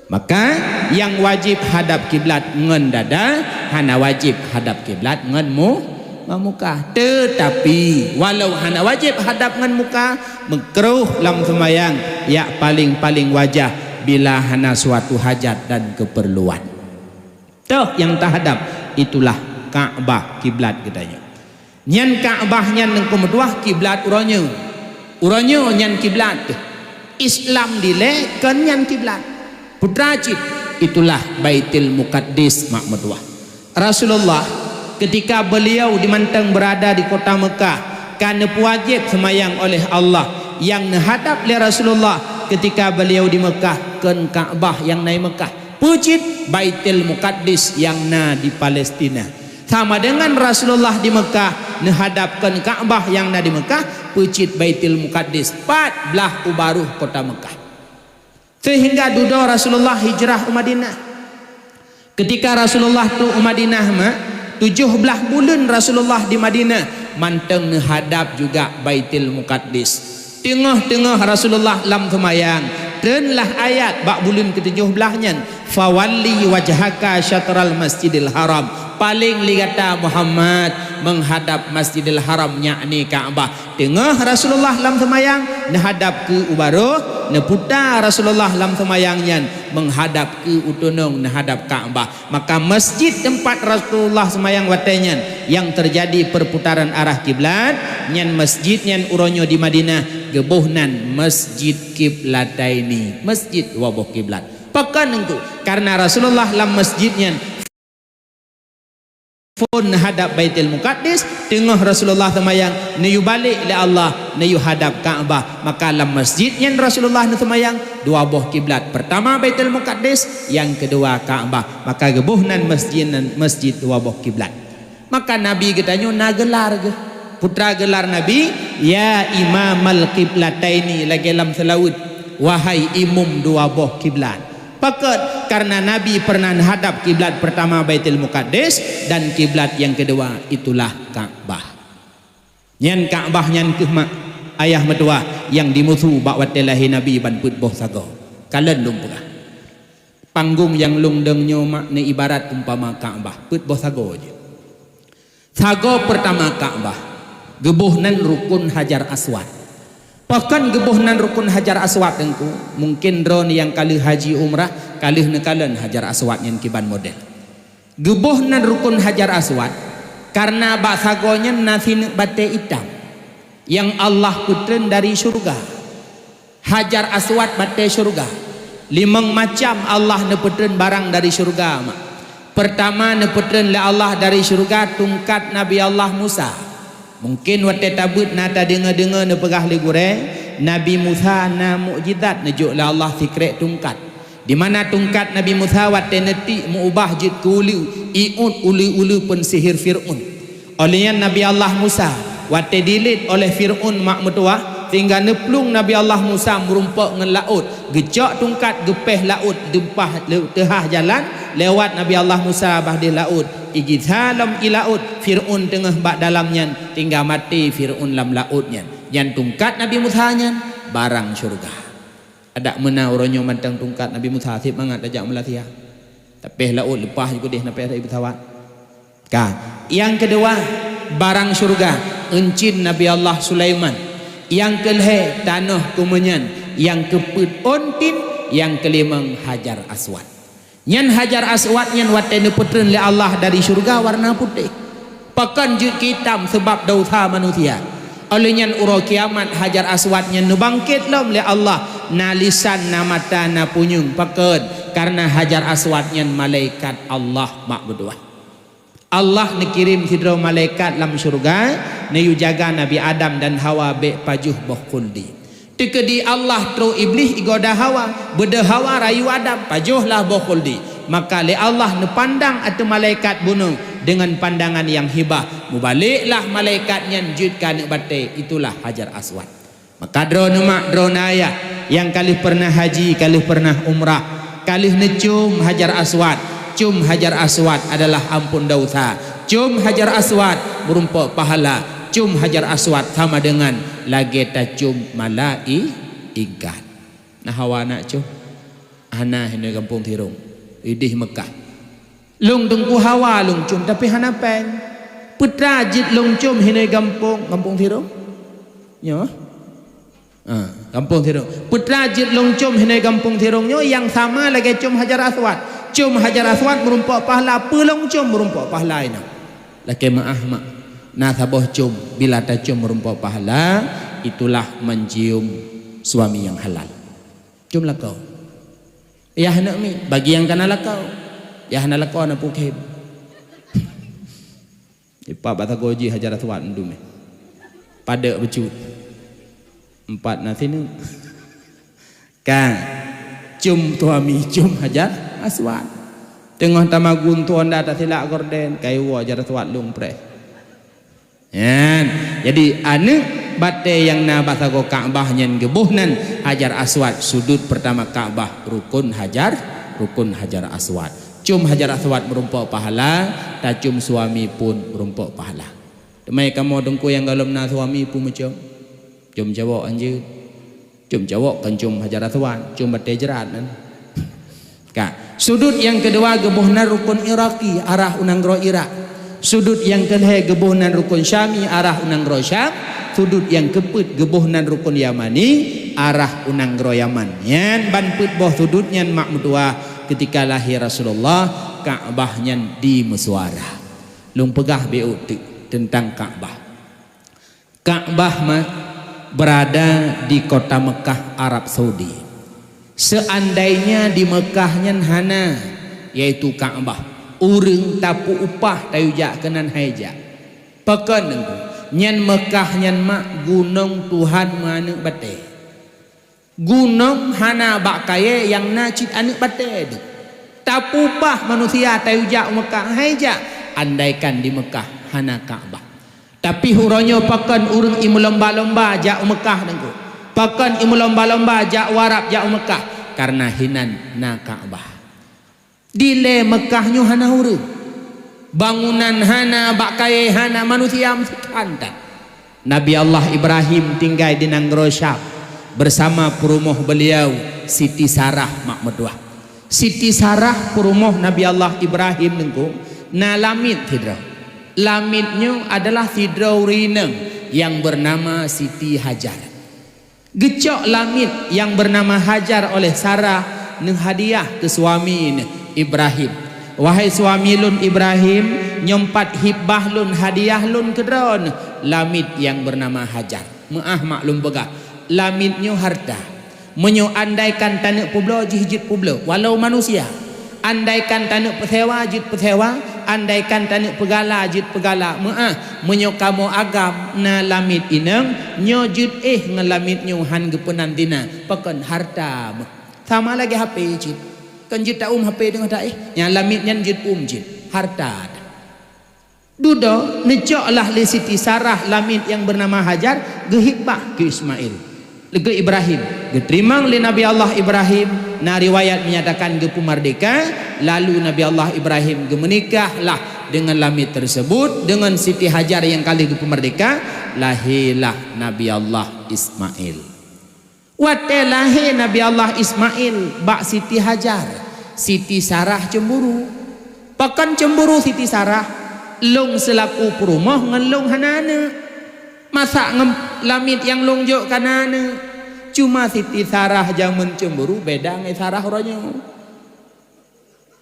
Maka, nyang wajéb hadab kiblat ngon dada, hana wajéb hadab kiblat ngon mu-, ngon muka. Teutapi, walau hana wajéb hadab ngon muka, meukruh lam seumayang, jak paleng-paleng wajah bila hana suatu hajat dan keupeurluan. Toh nyang tahadab, itulah Ka'bah, kiblat geutanyoe. Nyan Ka'bah nyan deungku meutuwah kiblat uroe nyoe. Uroe nyoe nyan kiblat teuh. Islam dilée kon nyan kiblat. Peue teuma cit, itulah Baitul Muqaddis mak meutuwah. Rasulullah, keutika beliau di mantong beurada di kota Meukah, ka neupeuwajéb seumayang oleh Allah. Nyang neuhadab lé Rasulullah keutika beliau di Meukah kon Ka'bah nyang na i Meukah. Peue cit? Baitul Muqaddis nyang na di Palestina. Sama deungon Rasulullah di Meukah neuhadab kon Ka'bah nyang na di Meukah, peue cit Baitul Muqaddis, pat blaih u barôh kota Meukah. Seuhingga dudoe Rasulullah hijrah u Madinah. Keutika Rasulullah trok u Madinah, mak, tujoh blaih buleuen Rasulullah di Madinah, mantong neuhadab juga Baitul Muqaddis. Teungoh-teungoh Rasulullah lam seumayang, treun lah ayat bak buleuen keutujoh blaih nyan, "Fawalli wajhaka syatral Masjidil Haram." Paleng lé gata Muhammad meuhadab Masjidil Haram, yakni Ka'bah. Teungoh Rasulullah lam seumayang, neuhadab keu u barôh, neuputa Rasulullah lam seumayang nyan meuhadab keu u tunong, neuhadab Ka'bah. Maka masjid teumpat Rasulullah seumayang watée nyan nyang teujadi peurputaran arah kiblat, nyan masjid nyan uroe nyoe di Madinah geuboh nan Masjid Kiblataini, masjid dua boh kiblat. Pakon teungku? Karena Rasulullah lam masjid nyan phon neuhadab Baitul Muqaddas, teungoh Rasulullah seumayang, neuyue balek lé Allah, neuyue hadab Ka'bah. Maka lam masjid nyan Rasulullah neuseumayang, dua boh kiblat. Pertama Baitul Muqaddas, nyang keudua Ka'bah. Maka geuboh nan masjid, nan masjid dua boh kiblat. Maka Nabi geutanyoe na geular geuh. Peue gelar Nabi, "Ya Imamal Qiblataini," lagée lam seulaweuet, "Wahai imum dua boh kiblat." Pakon? Karena Nabi pernah hadab kiblat pertama Baitul Muqaddas dan kiblat yang kedua itulah Ka'bah. Nyan Ka'bah nyan keuh mak ayah meutuwah nyang dimusu bak watée lahé Nabi ban peuet boh sagoe. Kalon lôn peugah. Panggong nyang lôn dong nyoe mak neuibarat umpama Ka'bah, peuet boh sagoe jih. Sagoe pertama Ka'bah, geuboh nan rukun Hajar Aswad. Pakon geuboh nan rukun Hajar Aswad teungku? Mungkin droeneuh nyang ka lheueh haji umrah, ka lheueh neukalon Hajar Aswad nyan kiban model. Geuboh nan rukun Hajar Aswad, karena bak sagoe nyan na sineuk batée itam nyang Allah peutreun dari syeuruga. Hajar Aswad batée syeuruga. Limong macam Allah neupeutreun barang dari syeuruga mak. Pertama neupeutreun lé Allah dari syeuruga tungkat Nabi Allah Musa. Mungkin watée tabeuet na tadeungoe-deungoe neupeugah lé gurée, Nabi Musa na mukjizat neujok lé Allah sikrek tungkat. Di mana tungkat Nabi Musa watée neutiek meuubah jeuet keu uleue, iôt uleue-uleue peun sihir Fir'aun. Óh lheueh nyan Nabi Allah Musa watée dilet oleh Fir'aun mak meutuwah, sehingga neuplueng Nabi Allah Musa meurumpok ngon laôt, geucok tungkat geupéh laôt deumpah le-, teuhah jalan lewat Nabi Allah Musa bah deuh laôt, igisa lom ie laôt, Fir'aun teungoh bak dalam nyan, sehingga maté Fir'aun lam laôt nyan. Nyan tungkat Nabi Musa nyan barang syeuruga. Adak meuna uroe nyoe mantong tungkat Nabi Musa sép mangat tajak meulatih. Tapéh laôt leupah ju keudeh na péh pesawat. Ka. Nyang keudua, barang syeuruga, euncien Nabi Allah Sulaiman. Nyang keulhée, tanoh keumeunyan. Nyang keupeuet, ontin. Nyang keulimong, Hajar Aswad. Nyan Hajar Aswad nyan watée neupeutreun lé Allah dari syeuruga warna putéh. Pakon jeuet keu itam seubab desya manusia. Óh lheueh nyan uroe kiamat Hajar Aswad nyan neubangkét lom lé Allah, na lisan, na mata, na punyueng. Pakon? Karena Hajar Aswad nyan malaikat Allah mak meutuwah. Allah neukirém sidroe malaikat lam syeuruga, neuyue jaga Nabi Adam dan Hawa bék pajoh boh khuldi. Teukeudi Allah trok Iblih igoda Hawa, beudôh Hawa rayu Adam, pajoh lah boh khuldi. Maka lé Allah neupandang ateueh malaikat bunoe deungon pandangan nyang hibah. Mubaleklah malaikat nyan jeuet keu aneuk batée, itulah Hajar Aswad. Maka droeneuh mak, droeneuh ayah, nyang ka lheueh peureunah haji, ka lheueh peureunah umrah, ka lheueh neucôm Hajar Aswad. Côm Hajar Aswad adalah amphon desya. Côm Hajar Aswad meurumpok pahala. Côm Hajar Aswad sama deungon lagée tacôm malaikat. Nah, Hawa na côm? Hana, hinoe gampông Tirông. Ideh Meukah. Lôn teungku Hawa lôn côm, tapi hana péng. Peue teuma jeuet lôn côm hinoe gampông, gampông Tirông? Nyoe? Ah, gampông Tirông. Peue teuma jeuet lôn côm hinoe gampông Tirông nyoe nyang sama lagée côm Hajar Aswad. Côm Hajar Aswad meurumpok pahala, peue lôn côm meurumpok pahala inoe. Lakée meuáh mak, na saboh côm, bila tacôm meurumpok pahala, itulah mencium suami yang halal. Côm lakoe. Yah aneuk miet, bagi nyang kana lakoe. Yah hana lakoe na pukém. Ipak bak sagoe jih Hajar Aswad meudume. Padek beucut. Empat na sineuk. Ka. Côm suami, côm Hajar Aswad. Teungoh tamagun tuan dah tasilak gorden, kayu Hajar Aswad lôn preh. Nyan. Jadi, aneuk batée nyang na bak sagoe Ka'bah nyan geuboh nan Hajar Aswad, sudut pertama Ka'bah, rukun Hajar, rukun Hajar Aswad. Côm Hajar Aswad meurumpok pahala, tacôm suami pun meurumpok pahala. Teuma kamoe teungku nyang gohlom na suami peue meucôm? Côm cawok hanjeuet. Côm cawok kon côm Hajar Aswad, côm batée jrat nan. Ka. Sudut nyang keudua geuboh nan rukun Iraqi, arah u nanggroe Irak. Sudut nyang keulhée geuboh nan rukun Syami, arah u nanggroe Syam. Sudut nyang keupeuet geuboh nan rukun Yamani, arah u nanggroe Yaman. Nyan ban peuet boh sudut nyan mak meutuwah keutika lahé Rasulullah, Ka'bah nyan dimeuseuara. Lôn peugah bék teuk teuntang Ka'bah. Ka'bah ma-, berada di kota Mekah, Arab Saudi. Seandainya di Mekah nyan hana, yaitu Ka'bah, Ureuëng tapeuupah tayue jak keunan hai jak. Pakon Teungku? Nyan Meukah nyan mak gunong Tuhan meuaneuk batée. Gunong hana bak kayée nyang na cit aneuk batée deuh. Tapeuupah manusia tayue jak u Meukah hai jak, andaikan di Meukah hana Ka'bah. Tapi uroe nyoe pakon ureuëng imeulomba-lomba jak u Meukah Teungku? Pakon imeulomba-lomba jak u Arab jak u Meukah? Kareuna hinan na Ka'bah. Dilée Meukah nyoe hana ureuëng. Bangunan hana, bak kayée hana, manusia meusikan that. Nabi Allah Ibrahim tinggai di nanggroe Syam bersama peurumoh beliau Siti Sarah mak meutuah. Siti Sarah peurumoh Nabi Allah Ibrahim Teungku na lamiet sidroe. Lamiet nyoe adalah sidroe ureuëng inong nyang beunama Siti Hajar. Geucok lamiet nyang beunama Hajar oleh Sarah neuhadiah keu suami neuh Ibrahim. Wahai suami lôn Ibrahim, nyoe pat hibah lôn, hadiah lôn keu droeneuh lamiet nyang beunama Hajar. Meuáh mak lôn peugah, lamiet nyoe hareuta. Meunyoe andaikan taneuk peubloe jih jeuet peubloe, walau manusia. Andaikan taneuk peusewa jeuet peusewa, andaikan taneuk peugala jeuet peugala. Meuáh, meunyoe kamoe agam na lamiet inong, nyoe jeuet éh ngon lamiet nyoe han geupeunan zina, pakon hareuta meuh. Sama lagée H P cit. Kon jeuet ta-uem H P teungoh ta-éh, nyang lamiet nyan jeuet uem cit, hareuta. Dudoe neucok lah lé Siti Sarah lamiet nyang beunama Hajar geuhibah keu Ismail, keu Ibrahim. Geuteurimong lé Nabi Allah Ibrahim, na riwayat menyatakan geupeumeurdeka, lalu Nabi Allah Ibrahim geumeunikah lah deungon lamiet tersebut, deungon Siti Hajar nyang ka lheueh geupeumeurdeka, lahé lah Nabi Allah Ismail. Watée lahé Nabi Allah Ismail bak Siti Hajar, Siti Sarah cemburu. Pakon cemburu Siti Sarah? Lôn seulaku peurumoh ngon lôn hana aneuk. Masa ngon lamiet nyang lôn jok ka na aneuk? Cuma Siti Sarah jameun cemburu beda ngon Sarah uroe nyoe.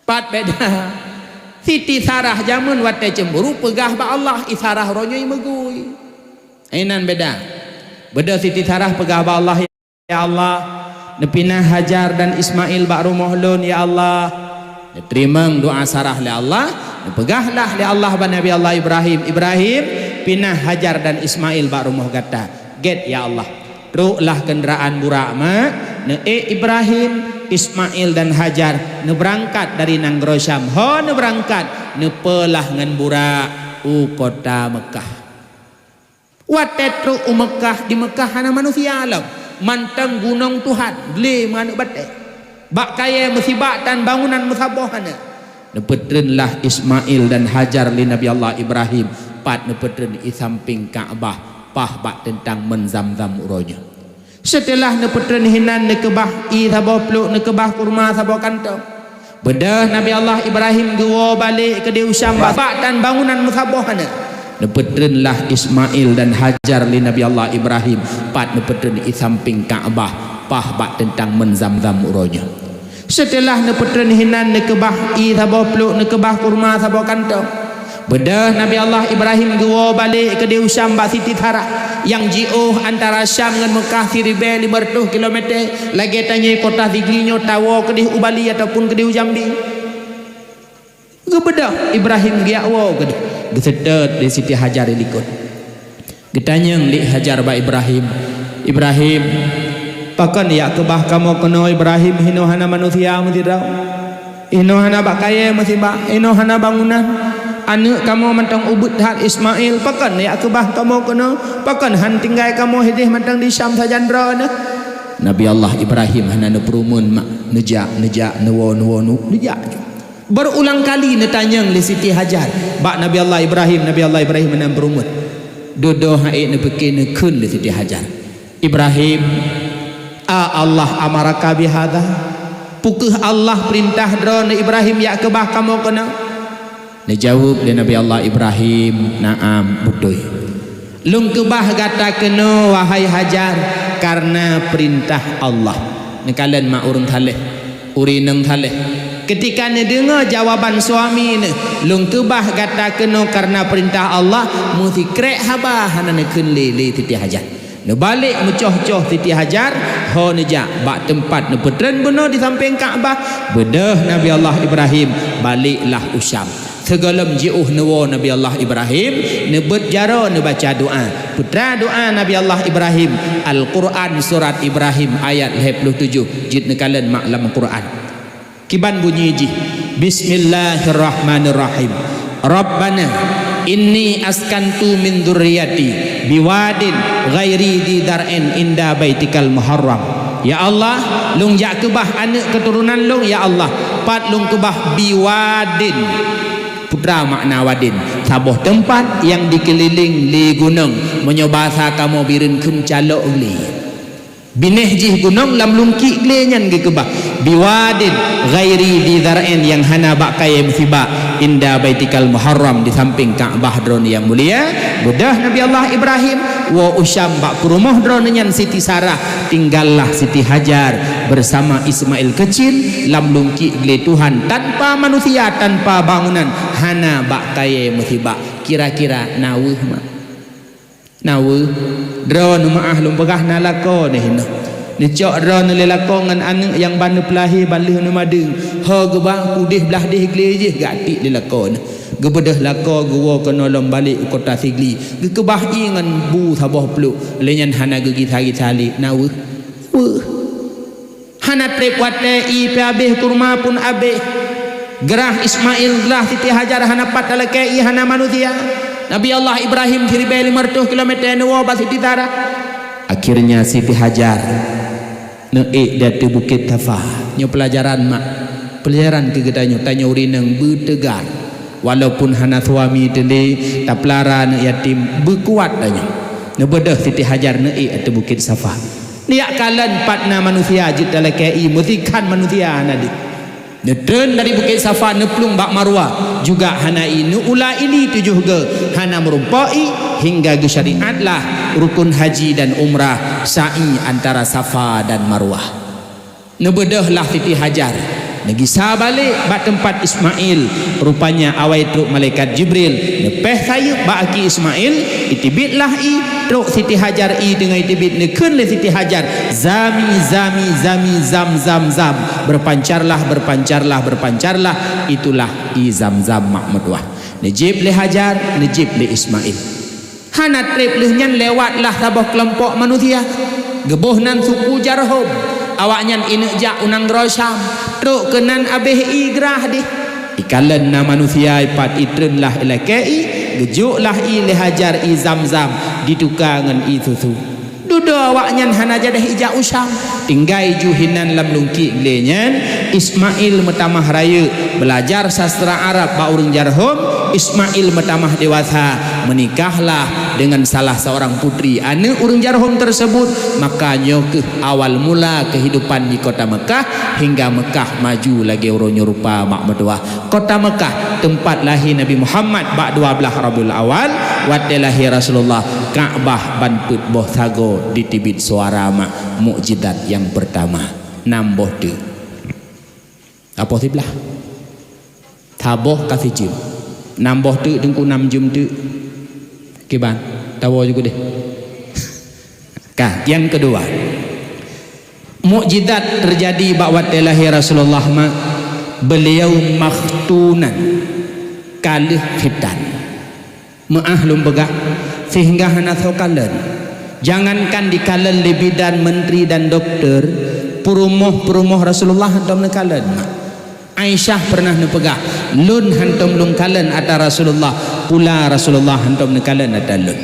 Pat beda. Siti Sarah jameun watée cemburu peugah bak Allah, i Sarah uroe nyoe meugui. Inan beda. Beda Siti Sarah peugah bak Allah, "Ya Allah, neupinah Hajar dan Ismail bak rumoh lôn, ya Allah." Neuteurimong doa Sarah lé Allah, neupeugah lah lé Allah bak Nabi Allah Ibrahim, "Ibrahim, pinah Hajar dan Ismail bak rumoh gata." "Gét, ya Allah." Trok lah keundaraan burak mak, neuék Ibrahim, Ismail dan Hajar neubeurangkat dari nanggroe Syam. Ho neubeurangkat, neupeulah ngon burak u kota Meukah. Watée trok u Meukah, di Meukah hana manusia lom, mantong gunong Tuhan, glé meuaneuk batée. Bak kayée meusibak tan bangunan meusaboh hana. Neupeutreun lah Ismail dan Hajar lé Nabi Allah Ibrahim, pat neupeutreun i sampéng Ka'bah, paih bak teuntang Meunan Zamzam uroe nyoe. Seuteulah neupeutreun hinan neukeubah ie saboh plôk, neukeubah kurma saboh kantong. Beudôh Nabi Allah Ibrahim geuwoe balek keudéh u Syam bak tan bangunan meusaboh hana. Neupeutreun lah Ismail dan Hajar lé Nabi Allah Ibrahim, pat neupeutreun i sampéng Ka'bah, paih bak teuntang Meunan Zamzam uroe nyoe. Seuteulah neupeutreun hinan neukeubah ie saboh plôk, neukeubah kurma saboh kantong. Beudôh Nabi Allah Ibrahim geuwoe balek keudéh u Syam bak Siti Sarah, nyang jiôh antara Syam ngon Meukah siribée limong reutôh kilometer, lagée tanyoe kota Sigli nyoe tawoe keudéh u Bali ataupun keudéh u Jambi. Geubeudôh Ibrahim geujak woe keudéh, geuseutôt lé Siti Hajar di likot. Geutanyong lé Hajar bak Ibrahim, "Ibrahim, pakon jak keubah kamoe keunoe Ibrahim, hinoe hana manusia meusidroe? Hinoe hana bak kayée meusibak, hinoe hana bangunan. Aneuk kamoe mantong ubit that Ismail, pakon jak keubah kamoe keunoe? Pakon han tinggai kamoe hidéh mantong di Syam sajan droeneuh?" Nabi Allah Ibrahim hana neupeurumeun mak, neujak, neujak, neuwoe, neuwoe, nu-, neujak. Berulang kali neutanyong lé Siti Hajar bak Nabi Allah Ibrahim, Nabi Allah Ibrahim hana peureumeun. Dudoe hai neupike neukheun lé Siti Hajar, "Ibrahim, a Allah amaraka bihadza? Peu kheueh Allah peurintah droeneuh Ibrahim jak keubah kamoe keunoe?" Neujaweueb lé Nabi Allah Ibrahim, "Na'am, beutôi. Lôn keubah gata keunoe, wahai Hajar, kareuna peurintah Allah." Neukalon mak ureuëng saleh, ureuëng inong saleh. Keutika neudeungoe jawaban suami neuh, "Lôn keubah gata keunoe kareuna peurintah Allah," meusikrek haba hana neukheun lé, lé Siti Hajar. Neubalek meucoh-coh Siti Hajar, ho neujak bak teumpat neupeutreun bunoe di sampéng Ka'bah, beudôh Nabi Allah Ibrahim, baleklah u Syam. Sigohlom jiôh neuwoe Nabi Allah Ibrahim, neubeuet jaroe neubaca doa. Peue teuma doa Nabi Allah Ibrahim, Al-Quran surat Ibrahim ayat lhée ploh tujoh, jeuet neukalon mak lam Quran. Kiban bunyi jih, "Bismillahirrahmanirrahim. Rabbana inni askantu min dzurriyyati biwadin ghairi dzi dzar'in inda baitikal muharram." Ya Allah, lôn jak keubah aneuëk keuturonan lôn, ya Allah, pat lôn keubah biwadin. Peue teuma makna wadin? Saboh teumpat nyang dikeulileng lé gunong, meunyoe basa kamoe bireuen kheun calok glé. Binéh jih gunong lam lungkiek glé nyan geukeubah, "Biwadin ghairi dzi dzar'in," nyang hana bak kayée meusiba, "inda baitikal muharram," di sampéng Ka'bah Droeneuh nyang mulia. Beudôh Nabi Allah Ibrahim woe u Syam bak peurumoh droeneuh nyan Siti Sarah, tinggallah Siti Hajar bersama Ismail kecil lam lungkiek glé Tuhan, tanpa manusia, tanpa bangunan, hana bak kayée meusiba. Kira-kira na weueh mak? Na weueh, droeneuh meuáh lôn peugah na lakoe neuh hinoe. Neucok droeneuh lé lakoe ngon aneuëk nyang ban neupeulahé ban lheueh neumadeueng. Ho geuba, udeh blaih deh glé jih geutik lé lakoe neuh. Geubeudôh lakoe geuwoe keunoe lom balek u kota Sigli. Geukeubah ié ngon bu saboh pluek. Lé nyan hana geugisa-gisa lé. Na weueh? Weueh. Hana treb watée ié pih habéh, kurma pun habéh. Grah Ismail, grah Siti Hajar hana pat talakée ié, hana manusia. Nabi Allah Ibrahim siribée limong reutôh kilometer neuwoe bak Siti Sarah. Akhirnya Siti Hajar neuék di ateueh Bukét Safa. Nyoe peulajaran mak, peulajaran keu geutanyoe, tanyoe ureuëng inong beuteugar. Walaupun hana suami teulé, tapeulara aneuëk yatim, beukuat tanyoe. Neubeudôh Siti Hajar neuék ateueh Bukét Safa. Neujak kalon pat na manusia jeuet talakée ié, meusikhan manusia hana deuh. Neutreun dari Bukét Safa neuplueng bak Marwah, juga hana ié, neuula ili tujoh goe, hana meurumpok ié, hingga geusyariatlah rukun haji dan umrah, sa'i antara Safa dan Marwah. Neubeudôhlah Siti Hajar, neugisa balek bak teumpat Ismail. Rupanya awai trok malaikat Jibril, neupéh sayeuep bak aki Ismail, iteubietlah ié, trok Siti Hajar ié teungoh iteubiet, neukheun lé Siti Hajar, "Zami, zami, zami, zam, zam, zam." Berpancarlah, berpancarlah, berpancarlah, itulah ié Zam-Zam mak meutuwah. Neujieb lé Hajar, neujieb lé Ismail. Hana treb lheueh nyan lewatlah saboh keulompok manusia. Geuboh nan suku Jarhom. Awaknyan ineuk jak u nanggroe Syam. Trok keunan abéh ié grah deh. Ikalon na manusia ipat, itreunlah ilakée ié, geujoklah ié lé Hajar ié Zam-Zam, dituka ngon ié susu. Dudoe awaknyan hana jadeh ijak u Syam. Tinggai ju hinan lam lungkiek glé nyan, Ismail meutamah rayeuk, beulajar sastra Arab bak ureuëng Jarhom, Ismail meutamah dewasa, meunikahlah deungon salah seorang putri aneuëk ureuëng Jarhom tersebut, maka nyoe kheueh awal mula keuhidupan di kota Meukah, hingga Meukah maju lagée uroe nyoe rupa mak meutuwah. Kota Meukah, teumpat lahé Nabi Muhammad bak dua blaih Rabiul Awal, watée lahé Rasulullah, Ka'bah ban peuet boh sagoe diteubiet suara mak, mukjizat nyang peurtama. Nam boh teuk. Apoh siblaih. Saboh ka sijeuem. Nam boh teuk teungku, nam jeuem teuk. Kiban, tawoe ju keudeh. Ka, nyang keudua. Mukjizat teujadi bak watée lahé Rasulullah mak, beuliau makhtunan, ka lheueh khitan. Meuáh lôn peugah, sehingga hana soe kalon. Jangankan dikalon lé bidan, menteri dan doktor, peurumoh-peurumoh Rasulullah hántom neukalon mak. Aisyah peureunah neupeugah, "Lôn hántom lôn kalon ata Rasulullah, pula Rasulullah hántom neukalon ata lôn."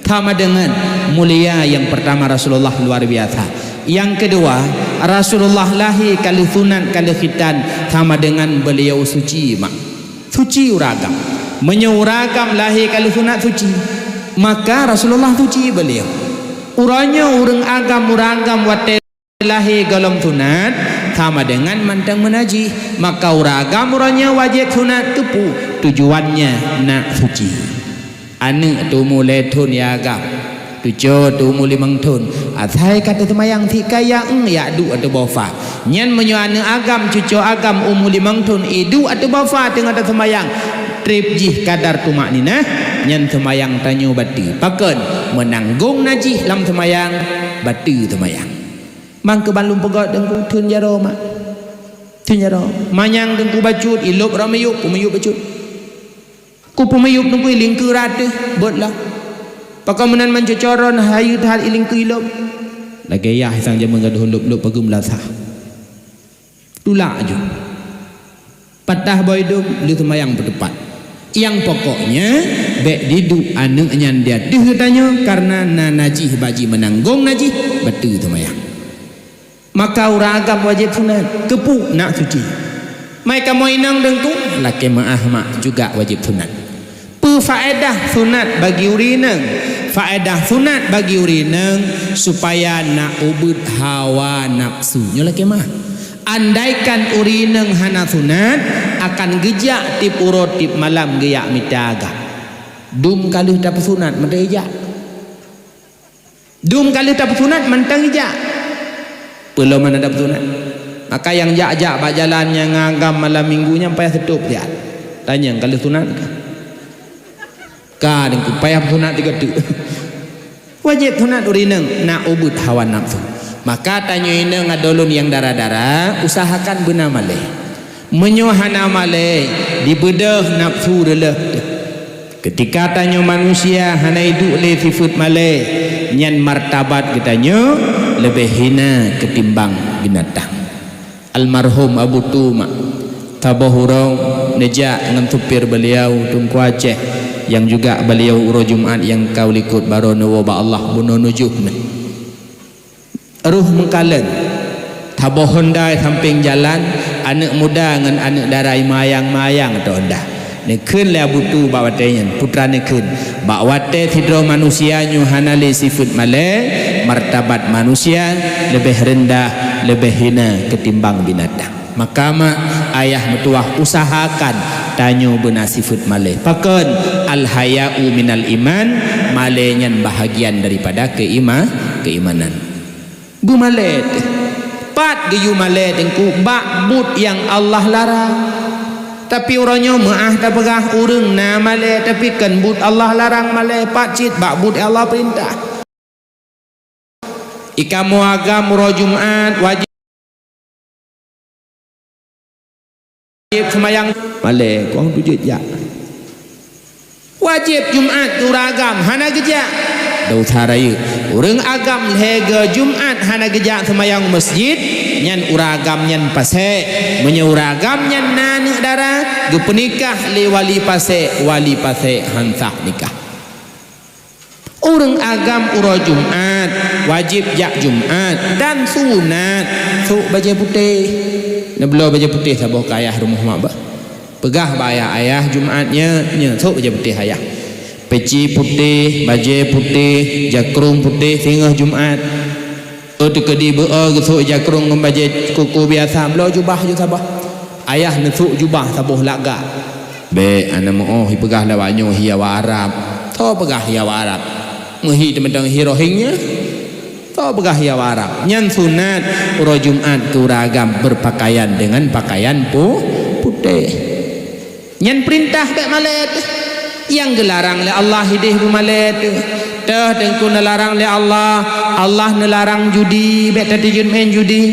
Sama deungon mulia nyang peurtama Rasulullah luar biasa. Nyang keudua, Rasulullah lahé ka lheueh sunat, ka lheueh khitan, sama deungon beuliau suci mak. Suci ureuëng agam. Meunyoe ureuëng agam lahé ka lheueh sunat suci, maka Rasulullah suci beuliau. Uroe nyoe ureuëng agam, ureuëng agam watée lahé gohlom sunat, sama deungon mantong meunajih. Maka ureuëng agam uroe nyoe wajéb sunat, keupeue? Tujuannya nak suci. Aneuëk teumu lhée thon ya agam, cucoe teumu limong thon, asai ka teuseumayang sika ya eng, ya duek ateueh boh fa. Nyan meunyoe aneuëk agam, cucoe agam umu limong thon, iduek ateueh boh fa teungoh teuseumayang, treb jih kadar tumakninah, nyan seumayang tanyoe bateue. Pakon? Meunanggong najih lam seumayang, bateue seumayang. Mangkeuban lôn peugah Teungku, theun jaroe mak. Theun jaroe. Manyang Teungku bacut, ilôb rot miyueb, peumiyueb bacut. Ku peumiyueb Teungku ilingkeue rot teuh, beuet lah. Pakon meunan mancocoron hayeue that ilingkeue ilôb. Lagèe yah sang jameun gadôh lôb-lôb pageue meulasah. Tulak aju. Patah boh idong, lheueh seumayang peuteupat. Nyang pokoknya, bèk diduek aneuk nyan di ateueh geutanyoe, kareuna na najih bak jih meunanggong najih, bateue seumayang. Maka ureueng agam wajéb sunat, keupeue nak suci. Mai kamoe inong Teungku, lakèe meu'ah mak juga wajéb sunat. Peue faedah sunat bagi ureueng inong? Faedah sunat bagi ureueng inong supaya na ubeuet hawa nafsu. Nyoe lakèe meu'ah. Andaikan ureueng inong hana sunat, akan geujak tiep uroe tiep malam geujak mita agam. Dum ka lheueh tapeusunat, mantong ijak. Dum ka lheueh tapeusunat, mantong ijak. Peue lom hana tapeusunat? Maka nyang jak-jak bak jalan nyang agam malam minggu nyan payah seutôt siat. Tanyong ka lheueh sunat kah? Ka Teungku, payah sunat sigoe teuk. Wajéb sunat ureueng inong na ubeuet hawa nafsu. Maka tanyoe inong adoe lôn nyang dara-dara, usahakan beuna malèe. Meunyoe hana malèe, dibeudôh nafsu reuloh teuh. Keutika tanyoe manusia hana iduek lé sifeuet malèe, nyan martabat geutanyoe leubeh hina keutimbang binatang. Almarhum Abu Tu mak, saboh uroe neujak ngon supir beliau Teungku Aceh, nyang juga beliau uroe Jumat nyang ka u likot baroe neuwoe bak Allah bunoe nujoh nyan. Roh meukalon, saboh honda sampéng jalan, aneuk muda ngon aneuk dara imeuyang-meuyang ateueh honda. Neukheun lé Abu Tu bak watèe nyan, putra neukheun, bak watèe sidroe manusia nyoe hana lé sifeuet malèe, martabat manusia leubeh reundah, leubeh hina keutimbang binatang. Maka mak, ayah meutuwah, usahakan tanyoe beuna sifeuet malèe. Pakon? Al-haya'u minal iman, malèe nyan bahagian daripada keima-, keimanan. Beumalèe teuh. Pat geuyue malèe Teungku? Bak buet nyang Allah larang. Tapi uroe nyoe meu'ah tapeugah ureueng na malèe, tapi kon buet Allah larang malèe, pat cit bak buet Allah peurintah. Ikamoe agam uroe Jumat wajéb seumayang malèe, kong tujeuet jak. Wajéb Jumat keu ureueng agam hana geujak, desya rayeuk. Ureueng agam lhèe goe Jumat hana geujak seumayang meuseujid, nyan ureueng agam nyan pasék. Meunyoe ureueng agam nyan na aneuk dara, geupeunikah lé wali pasék, wali pasék han sah nikah. Ureueng agam uroe Jumat wajéb jak Jumat dan sunat sôk bajèe putéh. Neubloe bajèe putéh saboh keu ayah rumoh mak bah. Peugah bak ayah, "Ayah, Jumat nyoe, nyoe sôk bajèe putéh ayah. Peci putéh, bajèe putéh, jakrong putéh, singoh Jumat." Oh, teukeudi beu-o geusôk jakrong ngon bajèe koko biasa, bloe jubah ju saboh. Ayah neusôk jubah saboh lagak. Bèk hana meu-oh ipeugah lawak nyoe hi awak Arab. Soe peugah hi awak Arab? Meuhi teumeudong hi Rohingya? Soe peugah hi awak Arab? Nyan sunat uroe Jumat keu ureueng agam beupakaian deungon pakaian pu-, putéh. Nyan peurintah bèk malèe teuh. Nyang geularang lé Allah idéh beumalèe teuh. Teuh Teungku neularang lé Allah. Allah neularang judi, bèk tateujeuet meu'en judi.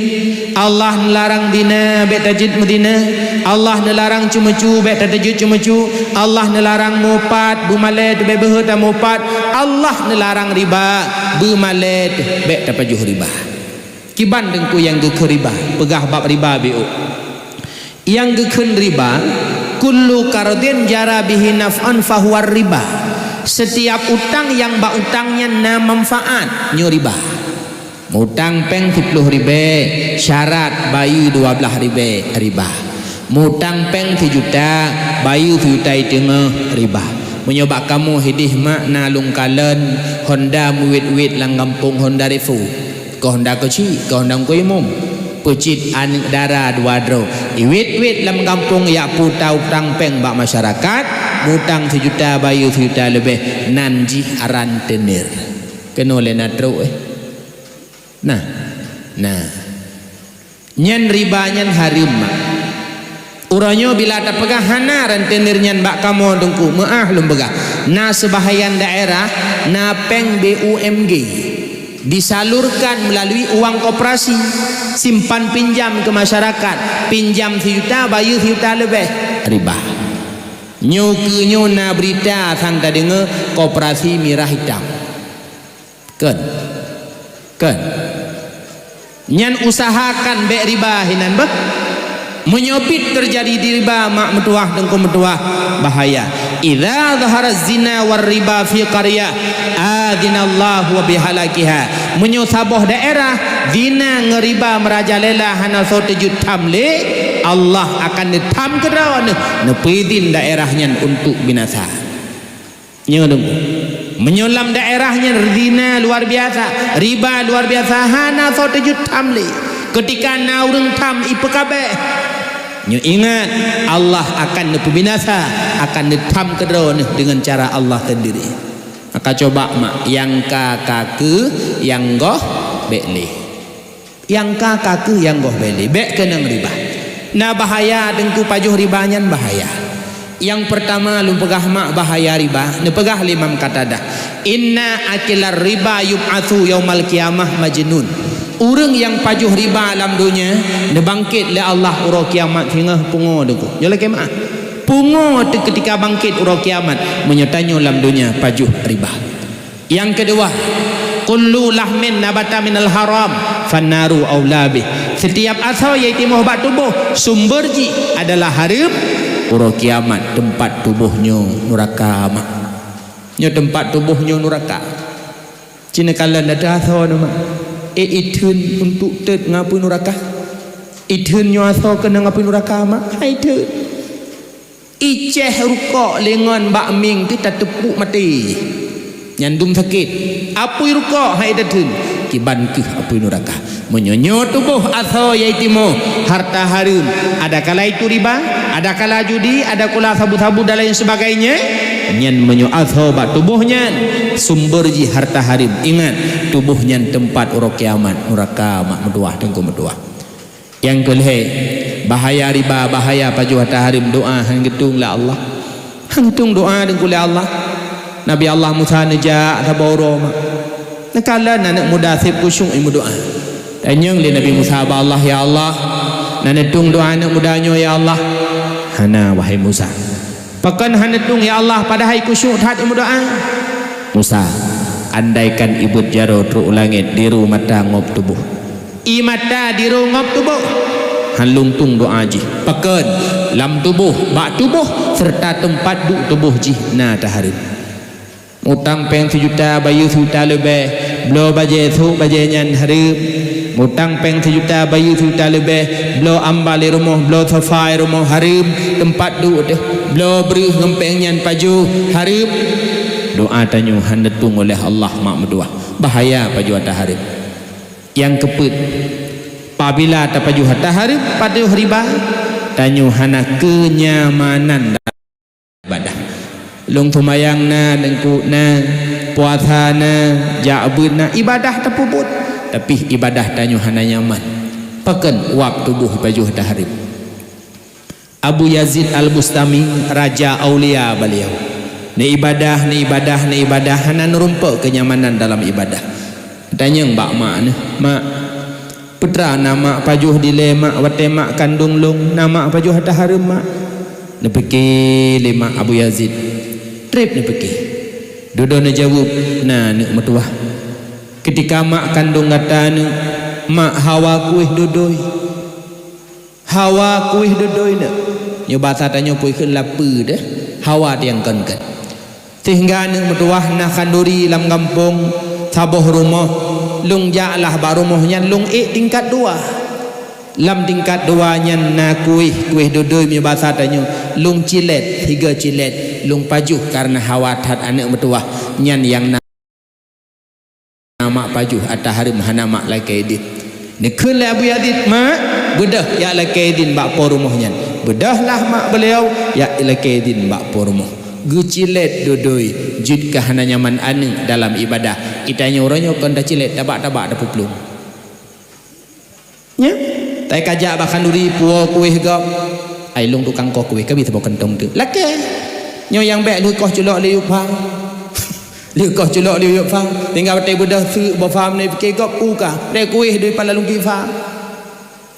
Allah neularang zina, bèk tateujeuet meuzina. Allah neularang ceumeucu, bèk tateujeuet ceumeucu. Allah neularang mupat, beumalèe teuh bèk beuhe tamupat. Allah neularang riba, beumalèe teuh bèk tapajoh riba. Kiban Teungku nyang geukheun riba, peugah bab riba biôh. Nyang geukheun riba, kullu qardin jara bihi naf'un fahuwa riba. Setiap utang nyang bak utang nyan na manfaat, nyoe riba. Mutang pèng siploh ribèe, syarat bayeue dua blaih ribèe, riba. Mutang pèng sijuta, bayeue sijuta i teungoh, riba. Meunyoe bak kamoe idéh mak na lôn kalon Honda meuwit-wit lam gampông, Honda Revo. Keu Honda keuchik, keu Honda Teungku Imum. Peucit aneuk dara dua droe. Iwit-wit lam gampông jak puta utang pèng bak masyarakat, mutang sijuta, bayeue sijuta leubeh, nan jih arantenir. Keunoe lé na trok, eh. Nah. Nah. Nyan riba nyan hareuem, mak. Uroe nyoe bila tapeugah hana rentenir nyan bak kamoe Teungku, meu'ah lôn peugah. Na seubahagian daerah, na péng B U M G. Disalurkan melalui uang koperasi, simpan pinjam ke masyarakat, pinjam sijuta, bayeue sijuta leubeh, riba. Nyoe keu nyoe na berita sang tadeungoe koperasi mirah itam. Kon. Kon. Nyan usahakan bék riba hinan beuh. Meunyoe bit teujadi di riba mak meutuwah teungku meutuwah, bahaya. "Idza zaharaz zina war riba fi qaryah, adzinallahu wa bihalakiha." Meunyoe saboh daerah zina ngon riba meurajalela hana soe teujeuet tham lé, Allah akan neutham keudroe neuh, neupeuidhin daerah nyan untuk binasa. Nyoe deungoe. Meunyoe lam daerah nyan zina luar biasa, riba luar biasa, hana soe teujeuet tham lé. Keutika na ureuëng tham ipeukabeh. Nyoe ingat, Allah akan neupeubinasa, akan neutham keudroe neuh deungon cara Allah sendiri. Maka coba mak, nyang ka ka keu, nyang goh bék lé. Nyang ka ka keu nyang goh bék lé, bék keunong riba. Na bahaya teungku pajoh riba nyan bahaya. Nyang peurtama lôn peugah mak bahaya riba, neupeugah lé Imam Qatadah, "Inna akilar riba yub'atsu yaumal qiyamah majnun." Ureuëng nyang pajoh riba lam donya, neubangkét lé Allah uroe kiamat singoh pungo teungku. Nyoe lakée meu'ah. Pungo teu keutika bangkét uroe kiamat, meunyoe tanyoe lam donya pajoh riba. Nyang keudua, kullu lahmin nabata minal haram, fannaru aula bih. Setiap asoe nyang timoh bak tuboh, sumber jih adalah hareuem, uroe kiamat teumpat tuboh nyoe nuraka mak. Nyoe teumpat tuboh nyoe nuraka. Cina kalon ata asoe nyoe mak. Eh, itheun untuk teut ngon apui nuraka. Itheun nyoe asoe keunong apui nuraka mak. Hai theun. Iceh rukok lé ngon bak mieng teuh tateupuk maté. Nyan dum sakét. Apui rukok hai tatheun, kiban keuh apui nuraka. Meunyoe nyoe tuboh asoe nyang timoh harta hareuem, ada kala itu riba, ada kala judi, ada kala sabu-sabu dan lain sebagainya. Nyan meunyoe asoe bak tuboh nyan, sumber jih harta hareuem. Ingat, tuboh nyan teumpat uroe kiamat, nuraka mak meutuwah, teungku meutuwah. Nyang keulhée, bahaya riba, bahaya pajoh harta hareuem, doa han geutueng lé Allah. Han geutueng doa teungku lé Allah. Nabi Allah Musa neujak saboh uroe mak. Neukalon aneuëk muda seb khusyuk i meudoa. Tanyong lé Nabi Musa bak Allah, "Ya Allah, na neutueng doa aneuëk muda nyoe ya Allah?" "Hana, wahai Musa." "Pakon hana tueng ya Allah, padahai khusyuk that i meudoa?" "Musa, andaikan ibeuet jaroe trok u langét diru mata ngop tuboh." I mata diru ngop tuboh. Han lôn tueng doa jih. Pakon? Lam tuboh, bak tuboh, serta teumpat duek tuboh jih na tahareuem. Mutang péng sijuta, bayeue sijuta leubeh, bloe bajée sôk bajée nyan hareuem. Mutang péng sijuta, bayeue sijuta leubeh, bloe amba lé rumoh, bloe sofa i rumoh hareuem, teumpat duek teuh. Bloe breueh ngon péng nyan pajoh hareuem. Doa tanyoe hana tueng oleh Allah mak meutuwah. Bahaya pajoh harta hareuem. Nyang keupeuet, pabila tapajoh harta hareuem, pajoh riba, tanyoe hana keunyamanan dalam ibadah. Lôn seumayang na, deungkuk na, puasa na, jak beuet na, ibadah tapeubuet, tapi ibadah tanyoe hana nyaman. Pakon? Wab tuboh pajoh harta hareuem. Abu Yazid Al-Bustami, raja aulia beliau. Neuibadah, neuibadah, neuibadah, hana neurumpok keunyamanan dalam ibadah. Tanyong bak mak neuh, "Mak, peue teuma na mak pajoh dilée mak watée mak kandong lôn, na mak pajoh harta hareuem mak?" Neupike lé mak Abu Yazid. Treb neupike. Dudoe neujaweueb, "Na, neuk meutuwah. Keutika mak kandong gata neuh, mak hawa kueh dodoi." Hawa kueh dodoi neuk. Nyoe basa tanyoe pue kheun lapeue deh. Hawa tiang kon-kon. Sehingga neuk meutuwah na khanduri lam gampông saboh rumoh. Lôn jak lah bak rumoh nyan lôn ék tingkat dua. Lam tingkat dua nyan na kueh, kueh dodoi meunyoe basa tanyoe. Lôn cilet, tiga cilet. Lôn pajoh kareuna hawa that aneuk meutuwah. Nyan nyang na mak pajoh harta hareuem hana mak lakée idhin. Neukheun lé Abu Yazid, "Mak, beudôh jak lakée idhin bak po rumoh nyan." Beudôh lah mak beliau jak lakée idhin bak po rumoh. Geucilet dodoi, jeuet keu hana nyaman aneuk dalam ibadah. Geutanyoe uroe nyoe kon tacilet, tabak-tabak tapeuplueng. Nyan, tai ka jak bak khanduri puwoe kueh gob. Ai lôn tukang koh kueh, ka bi saboh kantong teuk. Lakée. Nyoe nyang bék lheueh koh culok lé yup pha. Lheueh koh culok lé yup pha. Tinggai watée beudôh seuk boh pha meunan pike gob u ka. Preh kueh dui pala lungki pha.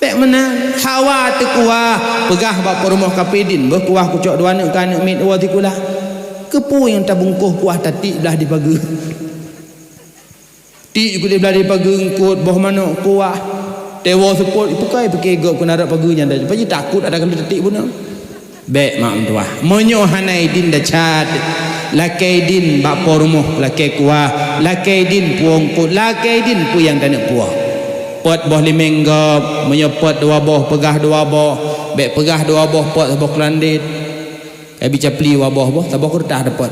Bék meunan. Hawa teukuah. Peugah bak peurumoh kaphé dien, "Beuh kuah kucok dua aneuk keu aneuk miet woe sikula." Keupeue nyang tabungkôh kuah tatiek blaih di pageue. Tiek kulét blaih di pageue eungkôt boh manok kuah. Tewoe seupôt, ipeugah pike gob keu narok pageue nyan dah. Paji takot ada kali tatiek bunoe. Bék mak meutuah. Meunyoe hana idin desya, lakée idin bak po rumoh, lakée kuah, lakée idin puwoe eungkôt, lakée idin peue nyang taneuk puwoe. Pôt boh limeng gob, meunyoe pôt dua boh, peugah dua boh, bék peugah dua boh pôt saboh keulandét. Ka bi capli dua boh boh, saboh keureutah dapot.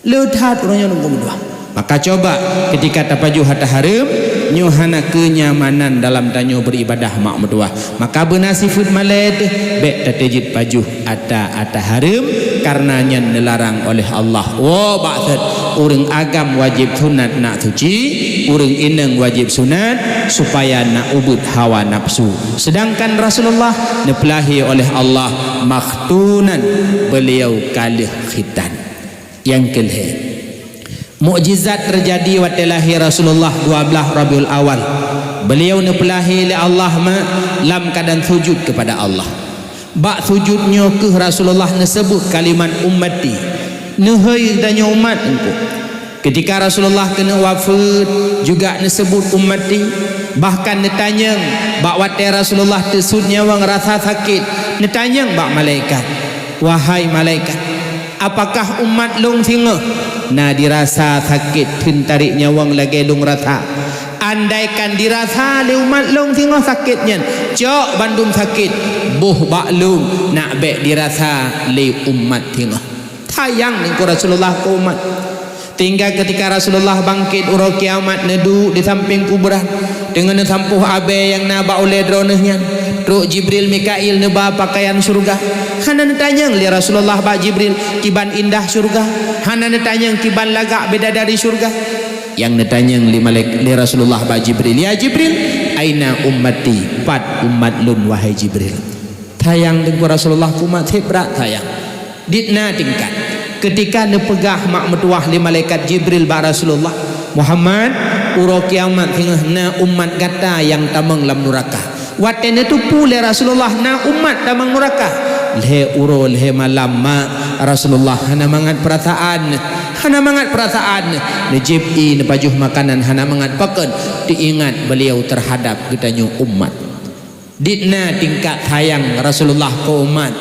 Le that uroe nyoe nunggu meutuah. Maka coba ketika tapajoh ata hareuem, nyoe hana keunyamanan dalam tanyoe beuribadah mak meutuah. Maka beuna sifeuet malée teuh, bék tateujeuet pajoh ata-ata hareuem, kareuna nyan neularang oleh Allah. Woe bak thot, ureuëng agam wajéb sunat nak suci, ureuëng inong wajéb sunat supaya nak ubeuet hawa nafsu. Sedangkan Rasulullah neupeulahé oleh Allah makhtunan, beliau ka lheueh khitan. Nyang keulhée, mukjizat teujadi watée lahé Rasulullah dua blaih Rabiul Awal. Beliau neupeulahé lé Allah ma lam keuadaan sujud keupada Allah. Bak sujud nyoe kheueh Rasulullah neuseubut kalimat ummati, neuhôi tanyoe umat Teungku. Keutika Rasulullah keuneuk wafeuet juga neuseubut ummati, bahkan neutanyong bak watée Rasulullah teusut nyawöng rasa sakét, neutanyong bak malaikat, "Wahai malaikat, apakah umat lôn singoh na dirasa sakét kheun tarék nyawöng lagée lôn rasa? Andaikan dirasa lé umat lôn singoh sakét nyan, cok bandum sakét, boh bak lôn nak bék dirasa lé umat singoh." Sayang Teungku Rasulullah keu umat. Tinggai keutika Rasulullah bangkét uroe kiamat neuduek di sampéng kuburan, teungoh neusampôh abée nyang na bak ulée droeneuh nyan. Trok Jibril Mikail neuba peukayan syeuruga. Hana neutanyong lé Rasulullah bak Jibril kiban indah syeuruga. Hana neutanyong kiban lagak bidadari syeuruga. Nyang neutanyong lé malaik-, lé Rasulullah bak Jibril, "Ya Jibril, aina ummati? Pat umat lôn, wahai Jibril?" Sayang Teungku Rasulullah keu umat, seb brat sayang. Dit na tingkat. Keutika neupeugah mak meutuah lé malaikat Jibril bak Rasulullah, "Muhammad, uroe kiamat singoh na umat gata nyang tamong lam nuraka." Watée neuteupeue lé Rasulullah na umat tamong nuraka, lhée uroe lhée malam mak Rasulullah hana mangat peurasaan, hana mangat peurasaan. Neujieb ié, neupajoh makanan hana mangat, pakon teuingat beliau teuhadab geutanyoe umat. Dit na tingkat sayang Rasulullah keu umat,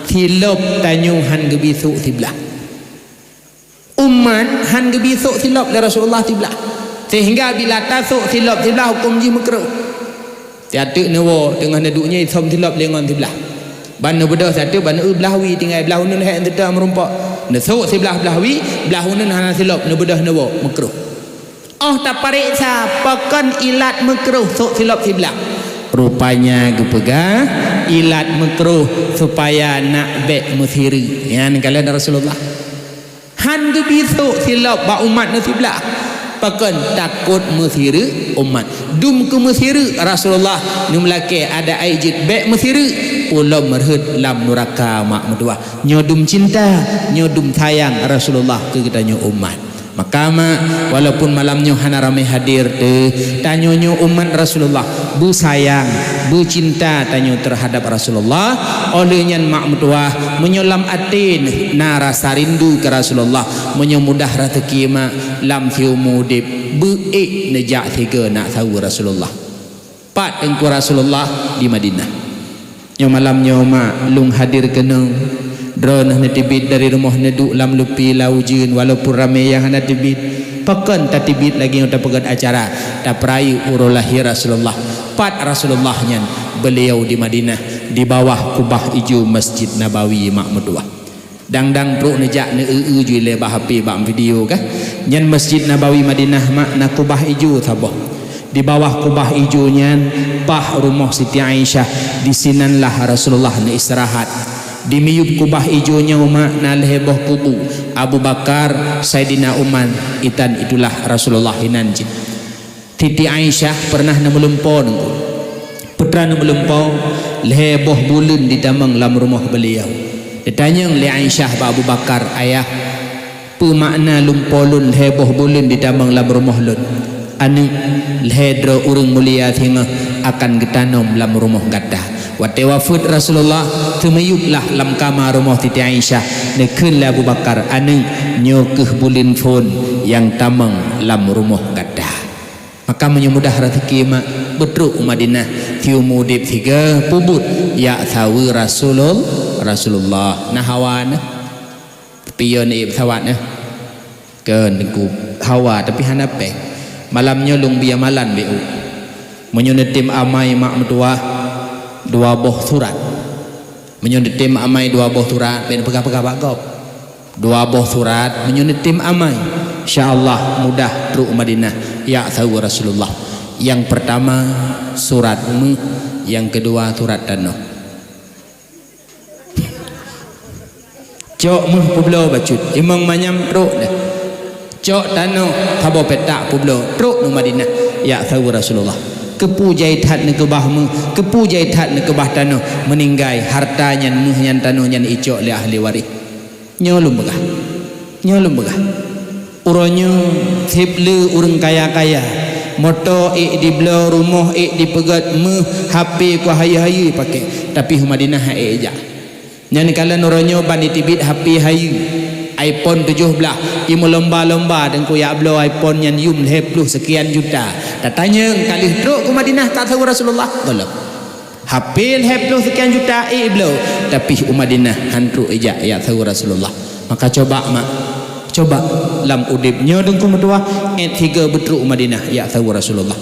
silop tanyoe han geubi sôk siblah. Umat han geubi sôk silop lé Rasulullah siblah. Sehingga bila tasôk silop siblah, huköm jih meukruh. Siat teuk neuwoe teungoh neuduek nyoe, isöm silop lé ngon siblah. Ban neubeudôh siat teuk, ban neueu blah wie, tinggai blah uneun hék teuta meurumpok. Neusôk siblah blah wie, blah uneun hana silop, neubeudôh neuwoe, meukruh. Óh tapareksa pakon ilat meukruh sôk silop siblah. Rupanya geupeugah ilat meukruh supaya nak bék meusireuk. Nyan kalon Rasulullah. Han geubi sôk silop bak umat neusiblah. Pakon? Takot meusireuk umat. Dum keu meusireuk Rasulullah neumeulakée adak jeuet bék meusireuk, ulôn meurhot lam nuraka mak meutuah. Nyoe dum cinta, nyoe dum sayang Rasulullah keu geutanyoe umat. Maka mak, walaupun malam nyoe hana ramé hadir teuh, tanyoe nyoe umat Rasulullah, beusayang, beucinta tanyoe teuhadab Rasulullah. Óh lheueh nyan mak meutuah, meunyoe lam até na rasa rindu keu Rasulullah, meunyoe mudah raseuki mak lam siumu udeb, beu-ék neujak sigoe nak saweue Rasulullah. Pat Teungku Rasulullah? Di Madinah. Nyoe malam nyoe mak lôn hadir keunoe. Droeneuh neuteubiet dari rumoh neuduek lam lupi lam ujeuen, walaupun ramé nyang hana teubiet. Pakon tateubiet lagée nyoe tapeugét acara, tapeurayeuk uroe lahé Rasulullah. Pat Rasulullah nyan? Beliau di Madinah, di bawah kubah ijo Masjid Nabawi mak meutuah. Dang-dang trok neujak neueu-eu ju ilée bak H P bak video kah. Nyan Masjid Nabawi Madinah mak na kubah ijo saboh. Di bawah kubah ijo nyan paih rumoh Siti Aisyah, disinanlah Rasulullah neuistirahat. Di miyueb kubah ijo nyoe mak na lhée boh kubu Abu Bakar, Saidina Umar, itan itulah Rasulullah inan cit. Siti Aisyah peureunah neumeulumpoe Teungku. Peue teuma neumeulumpoe? lhée boh buleuen jitamong lam rumoh beuliau. Jitanyong lé Aisyah bak Abu Bakar, "Ayah, peue makna lumpoe lôn lhée boh buleuen jitamong lam rumoh lôn?" "Aneuëk, lhée droe ureuëng mulia singoh akan geutanom lam rumoh gata." Watée wafeuet Rasulullah, teumiyueb lah lam kama rumoh Siti Aisyah, neukheun lé Abu Bakar, "Aneuëk, nyoe kheueh buleuen phon nyang tamong lam rumoh gata." Maka meunyoe mudah raseuki mak, beutrok u Madinah, siumu udeb sigoe, peubuet jak saweue Rasulul-, Rasulullah. Na hawa na. Tapi yo na ié pesawat na. Keu Teungku, hawa tapi hana péng. Malam nyoe lôn bie amalan beu. Meunyoe neutem amai mak meutuwah, dua boh surat. Meunyoe neutem amai dua boh surat, bék neupeugah-peugah bak gob. Dua boh surat, meunyoe neutem amai, insya Allah mudah trok u Madinah, jak saweue Rasulullah. Nyang peurtama surat méuh, nyang keudua surat tanoh. Cok méuh peubloe bacut, limong manyam trok dah. Cok tanoh saboh petak peubloe, trok u Madinah, jak saweue Rasulullah. Keupeue jai that neukeubah méuh, keupeue jai that neukeubah tanoh, meuninggai harta nyan, méuh nyan, tanoh nyan icok lé ahli waréh. Nyoe lôn peugah. Nyoe lôn peugah. Uroe nyoe, seb le ureuëng kaya-kaya, moto ék dibloe, rumoh ék dipeugét, méuh, H P ka hayeue-hayeue pakai, tapi u Madinah han ék jak. Nyan kalon uroe nyoe ban jiteubiet H P hayeue, iPhone tujoh blaih, i meulomba-lomba Teungku jak bloe iPhone nyan yum lhée ploh seukian juta. Tatanyong ka lheueh trok u Madinah ka saweue Rasulullah? Gohlom. H P lhée ploh seukian juta ék bloe, tapi u Madinah han trok ijak jak saweue Rasulullah. Maka coba mak, coba lam udeb nyoe Teungku meutuwah, ék sigoe beutrok u Madinah jak saweue Rasulullah.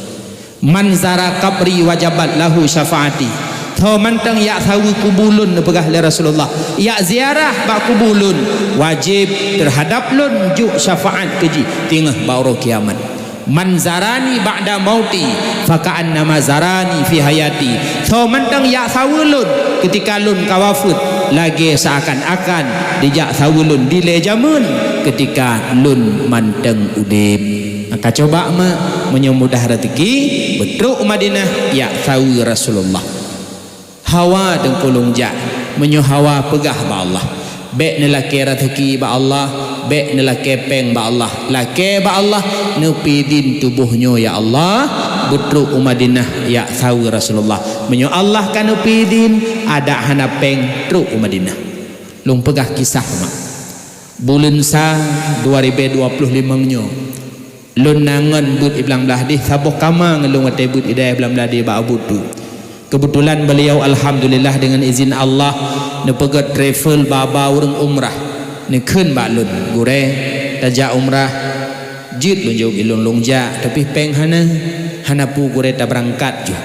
"Man zara qabri wajabat lahu syafaati." Soe mantong jak saweue kubu lôn, neupeugah lé Rasulullah, jak ziarah bak kubu lôn, wajéb teuhadap lôn jok syafaat keu jih teungoh bak uroe kiamat. "Man zarani ba'da mauti, faka'annama zarani fi hayati." Soe mantong jak saweue lôn keutika lôn ka wafeuet, lagée seuakan-akan dijak saweue lôn dilée jameun keutika lôn mantong udeb. Maka coba mak, meunyoe mudah raseuki, beutrok u Madinah jak saweue Rasulullah. Hawa Teungku lôn jak, meunyoe hawa peugah bak Allah. Bék neulakée raseuki bak Allah, bék neulakée péng bak Allah. Lakée bak Allah, neupiidin tuboh nyoe ya Allah, beutrok u Madinah jak saweue Rasulullah. Meunyoe Allah ka neupiidin, adak hana péng, trok u Madinah. Lôn peugah kisah mak. Buleuen sa dua ribée dua ploh limong nyoe, lôn na ngon beuet i Blang Blahdeh, saboh kama ngon lôn watée beuet i dayah Blang Blahdeh bak Abu Tu. Keubeutulan beuliau alhamdulillah deungon izin Allah neupeugét travel ba-ba ureuëng umrah. Neukheun bak lôn, "Gurée, tajak umrah?" Jeuet lôn jaweueb ilôn, "Lôn jak, tapi péng hana." "Hana peue gurée, tabeurangkat ju."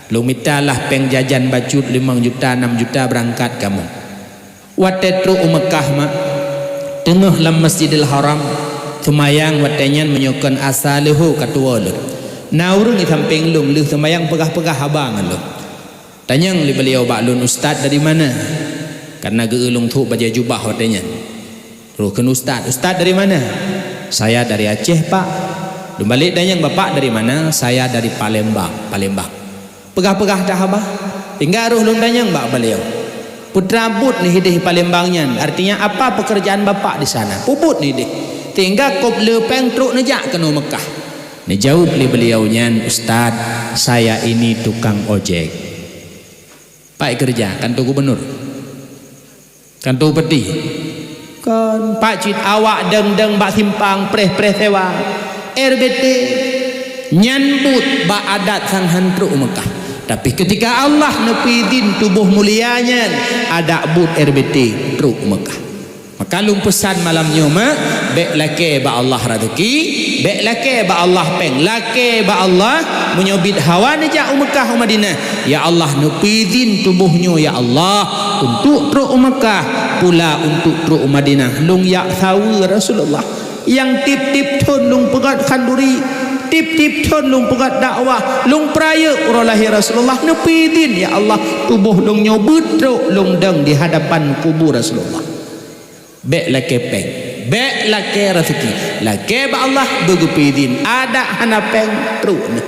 Lôn mita lah péng jajan bacut limong juta, nam juta, beurangkat kamoe. Watée trok u Meukah mak, teungoh lam Masjidil Haram, seumayang watée nyan meunyoe kon asa leuhô ka tuwoe lôn. Na ureuëng di sampéng lôn lheueh seumayang peugah-peugah haba ngon lôn. Tanyong lé beuliau bak lôn, "Ustaz dari mana?" Kareuna geu-eu lôn sôk bajée jubah watée nyan. Roh kheun, "Ustaz, ustaz dari mana?" "Saya dari Aceh, Pak." Lôn balek tanyong, "Bapak dari mana?" "Saya dari Palembang." Palembang. Peugah-peugah that haba. Tinggai roh lôn tanyong bak beuliau, "Peue teuma buet neuh ideh Palembang nyan? Artinya apa pekerjaan Bapak di sana? Peue buet neuh ideh?" Tinggai kop le péng trok neujak keunoe Meukah. Neujaweueb lé beuliau nyan, "Ustaz, saya ini tukang ojek." Pai keureuja, kantô gubunur. Kantô peuti. Kon, pak cit awak deng-deng bak simpang, preh-preh sewa. R B T. Nyan buet bak adat sang han trok u Meukah. Tapi keutika Allah neupiidin tuboh mulia nyan, adak buet R B T trok u Meukah. Maka lôn peusan malam nyoe mak, bék lakée bak Allah raseuki, bék lakée bak Allah péng, lakée bak Allah meunyoe biet hawa neujak u Meukah u Madinah. Ya Allah, neupiidin tuboh nyoe ya Allah, untuk trok u Meukah, pula untuk trok u Madinah. Lôn jak saweue Rasulullah. Nyang tieb-tieb thon lôn peugét khanduri, tieb-tieb thon lôn peugét dakwah, lôn peurayeuk uroe lahé Rasulullah, neupiidin ya Allah, tuboh lôn nyoe beutrok lôn deng di hadapan kubu Rasulullah. Bék lakée péng, bék lakée raseuki, lakée bak Allah beugeupiidin, adak hana péng trok neuh.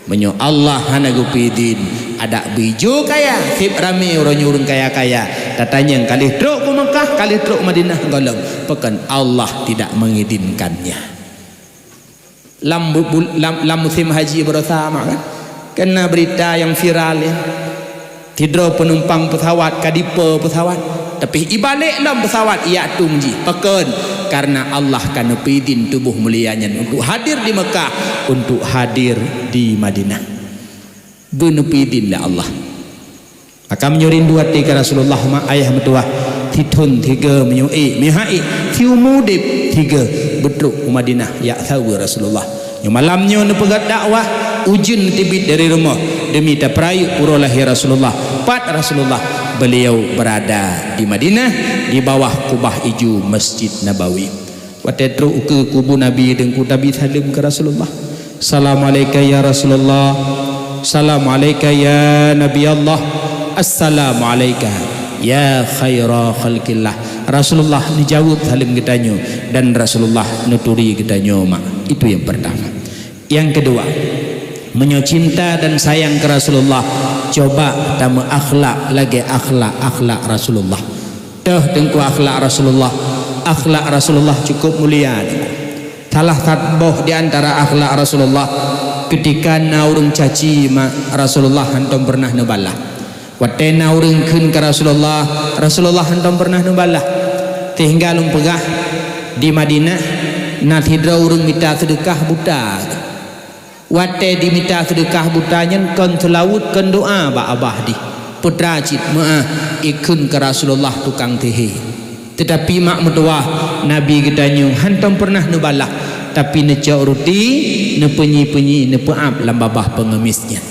Meunyoe Allah hana geupiidin, Adak beuijo kaya, seb ramé uroe nyoe ureuëng kaya-kaya. Tatanyong ka lheueh trok u Meukah, ka lheueh trok u Madinah gohlom. Pakon Allah tidak mengizinkannya. Lam bu-, bu-, lam, lam musim haji baroesa mak kan, kena berita yang viral ya. Sidroe penumpang pesawat ka dipe pesawat, tapi ibalek lom pesawat iyak tung jih. Pakon? Karena Allah ka neupeizin tuboh mulia nyan untuk hadir di Mekah, untuk hadir di Madinah. Geuneupeizin lé Allah. Maka meunyoe rindu até keu Rasulullah, mak ayah meutuwah, sithon sigoe meunyoe ék, meuhai ék, siumu udeb sigoe, beutrok u Madinah jak saweue Rasulullah. Nyoe malam nyoe neupeugah dakwah, ujeuen teubiet dari rumoh demi tapeurayeuk uroe lahé Rasulullah. Pat Rasulullah? Beliau berada di Madinah di bawah kubah ijo Masjid Nabawi. Watée trok ukeue kubu Nabi, Teungku, tabi saleuem keu Rasulullah. "Assalamualaika ya Rasulullah. Assalamualaika ya Nabi Allah. Assalamualaika ya khaira khalqillah." Rasulullah neujaweueb saleuem geutanyoe dan Rasulullah neuturi geutanyoe mak. Itu yang pertama. Yang kedua, meunyoe cinta dan sayang keu Rasulullah, coba tameuakhlak lagée akhlak-akhlak Rasulullah. Toh Teungku akhlak Rasulullah, akhlak Rasulullah cukup mulia. Salah saboh di antara akhlak Rasulullah, ketika na ureuëng caci mak, Rasulullah hántom peureunah neubalah. Watée na ureuëng kheun keu Rasulullah, Rasulullah hántom peureunah neubalah. Sehingga lôn peugah, di Madinah na sidroe ureuëng mita seudeukah buta. Watée jimita seudeukah buta nyan kon seulaweuet kon doá bak babah jih. Peue teuma cit meuáh, ikheun keu Rasulullah tukang sihé. Teutapi mak meutuwah, Nabi geutanyoe hántom peureunah neubalah, tapi neucok ruti, neupeunyi-peunyi, neupeuab lam babah peungemis nyan.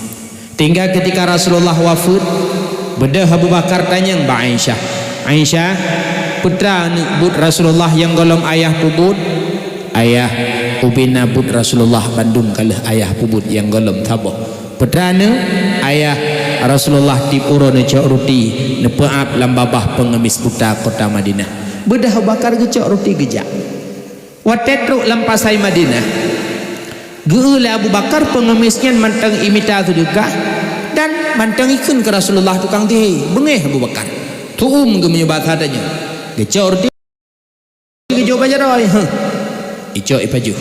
Sehingga ketika Rasulullah wafeuet, beudôh Abu Bakar tanyong bak Aisyah, "Aisyah, peue teuma aneuk buet Rasulullah nyang gohlom ayah peubuet?" "Ayah, ubena buet Rasulullah bandum ka lheueh ayah peubuet nyang gohlom saboh." "Peue teuma aneuk?" "Ayah, Rasulullah tieb uroe neucok ruti, neupeuab lam babah peungemis buta kota Madinah." Beudôh Abu Bakar geucok ruti geujak. Watée trok lam pasai Madinah, geu-eu lé Abu Bakar peungemis nyan mantong imita seudeukah dan mantong ikheun keu Rasulullah tukang sihé. Beungéh Abu Bakar. Tuum geumeunyoe basa tanyoe. Geucok ruti, geujok bak jaroe, huh. Icok ipajoh.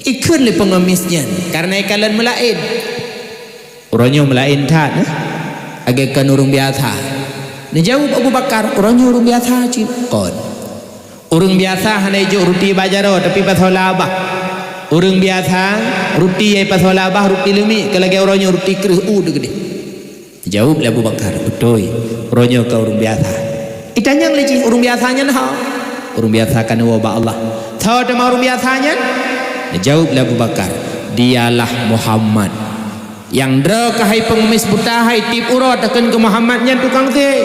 Ikheun lé peungemis nyan, kareuna ikalon meulaén. "Uroe nyoe meulaén that, eh? Lagée kon ureuëng biasa." Neujaweueb Abu Bakar, "Uroe nyoe ureuëng biasa cit." "Kon. Ureuëng biasa hana ijok ruti bak jaroe, tapi pasoe lam babah. Ureuëng biasa ruti nyang pasoe lam babah, ruti leumiek, kon lagée uroe nyoe ruti kreueh u teukeudeh." Jaweueb lé Abu Bakar, "Beutôi, uroe nyoe ka ureuëng biasa." Itanyong lé jih, "Ureuëng biasa nyan ho?" "Ureuëng biasa ka neuwoe bak Allah." "Soe teuma ureuëng biasa nyan?" Jaweueb lé Abu Bakar, "Dialah Muhammad. Nyang droe keuhai peungemis buta hai tieb uroe takheun keu Muhammad nyan tukang sihé.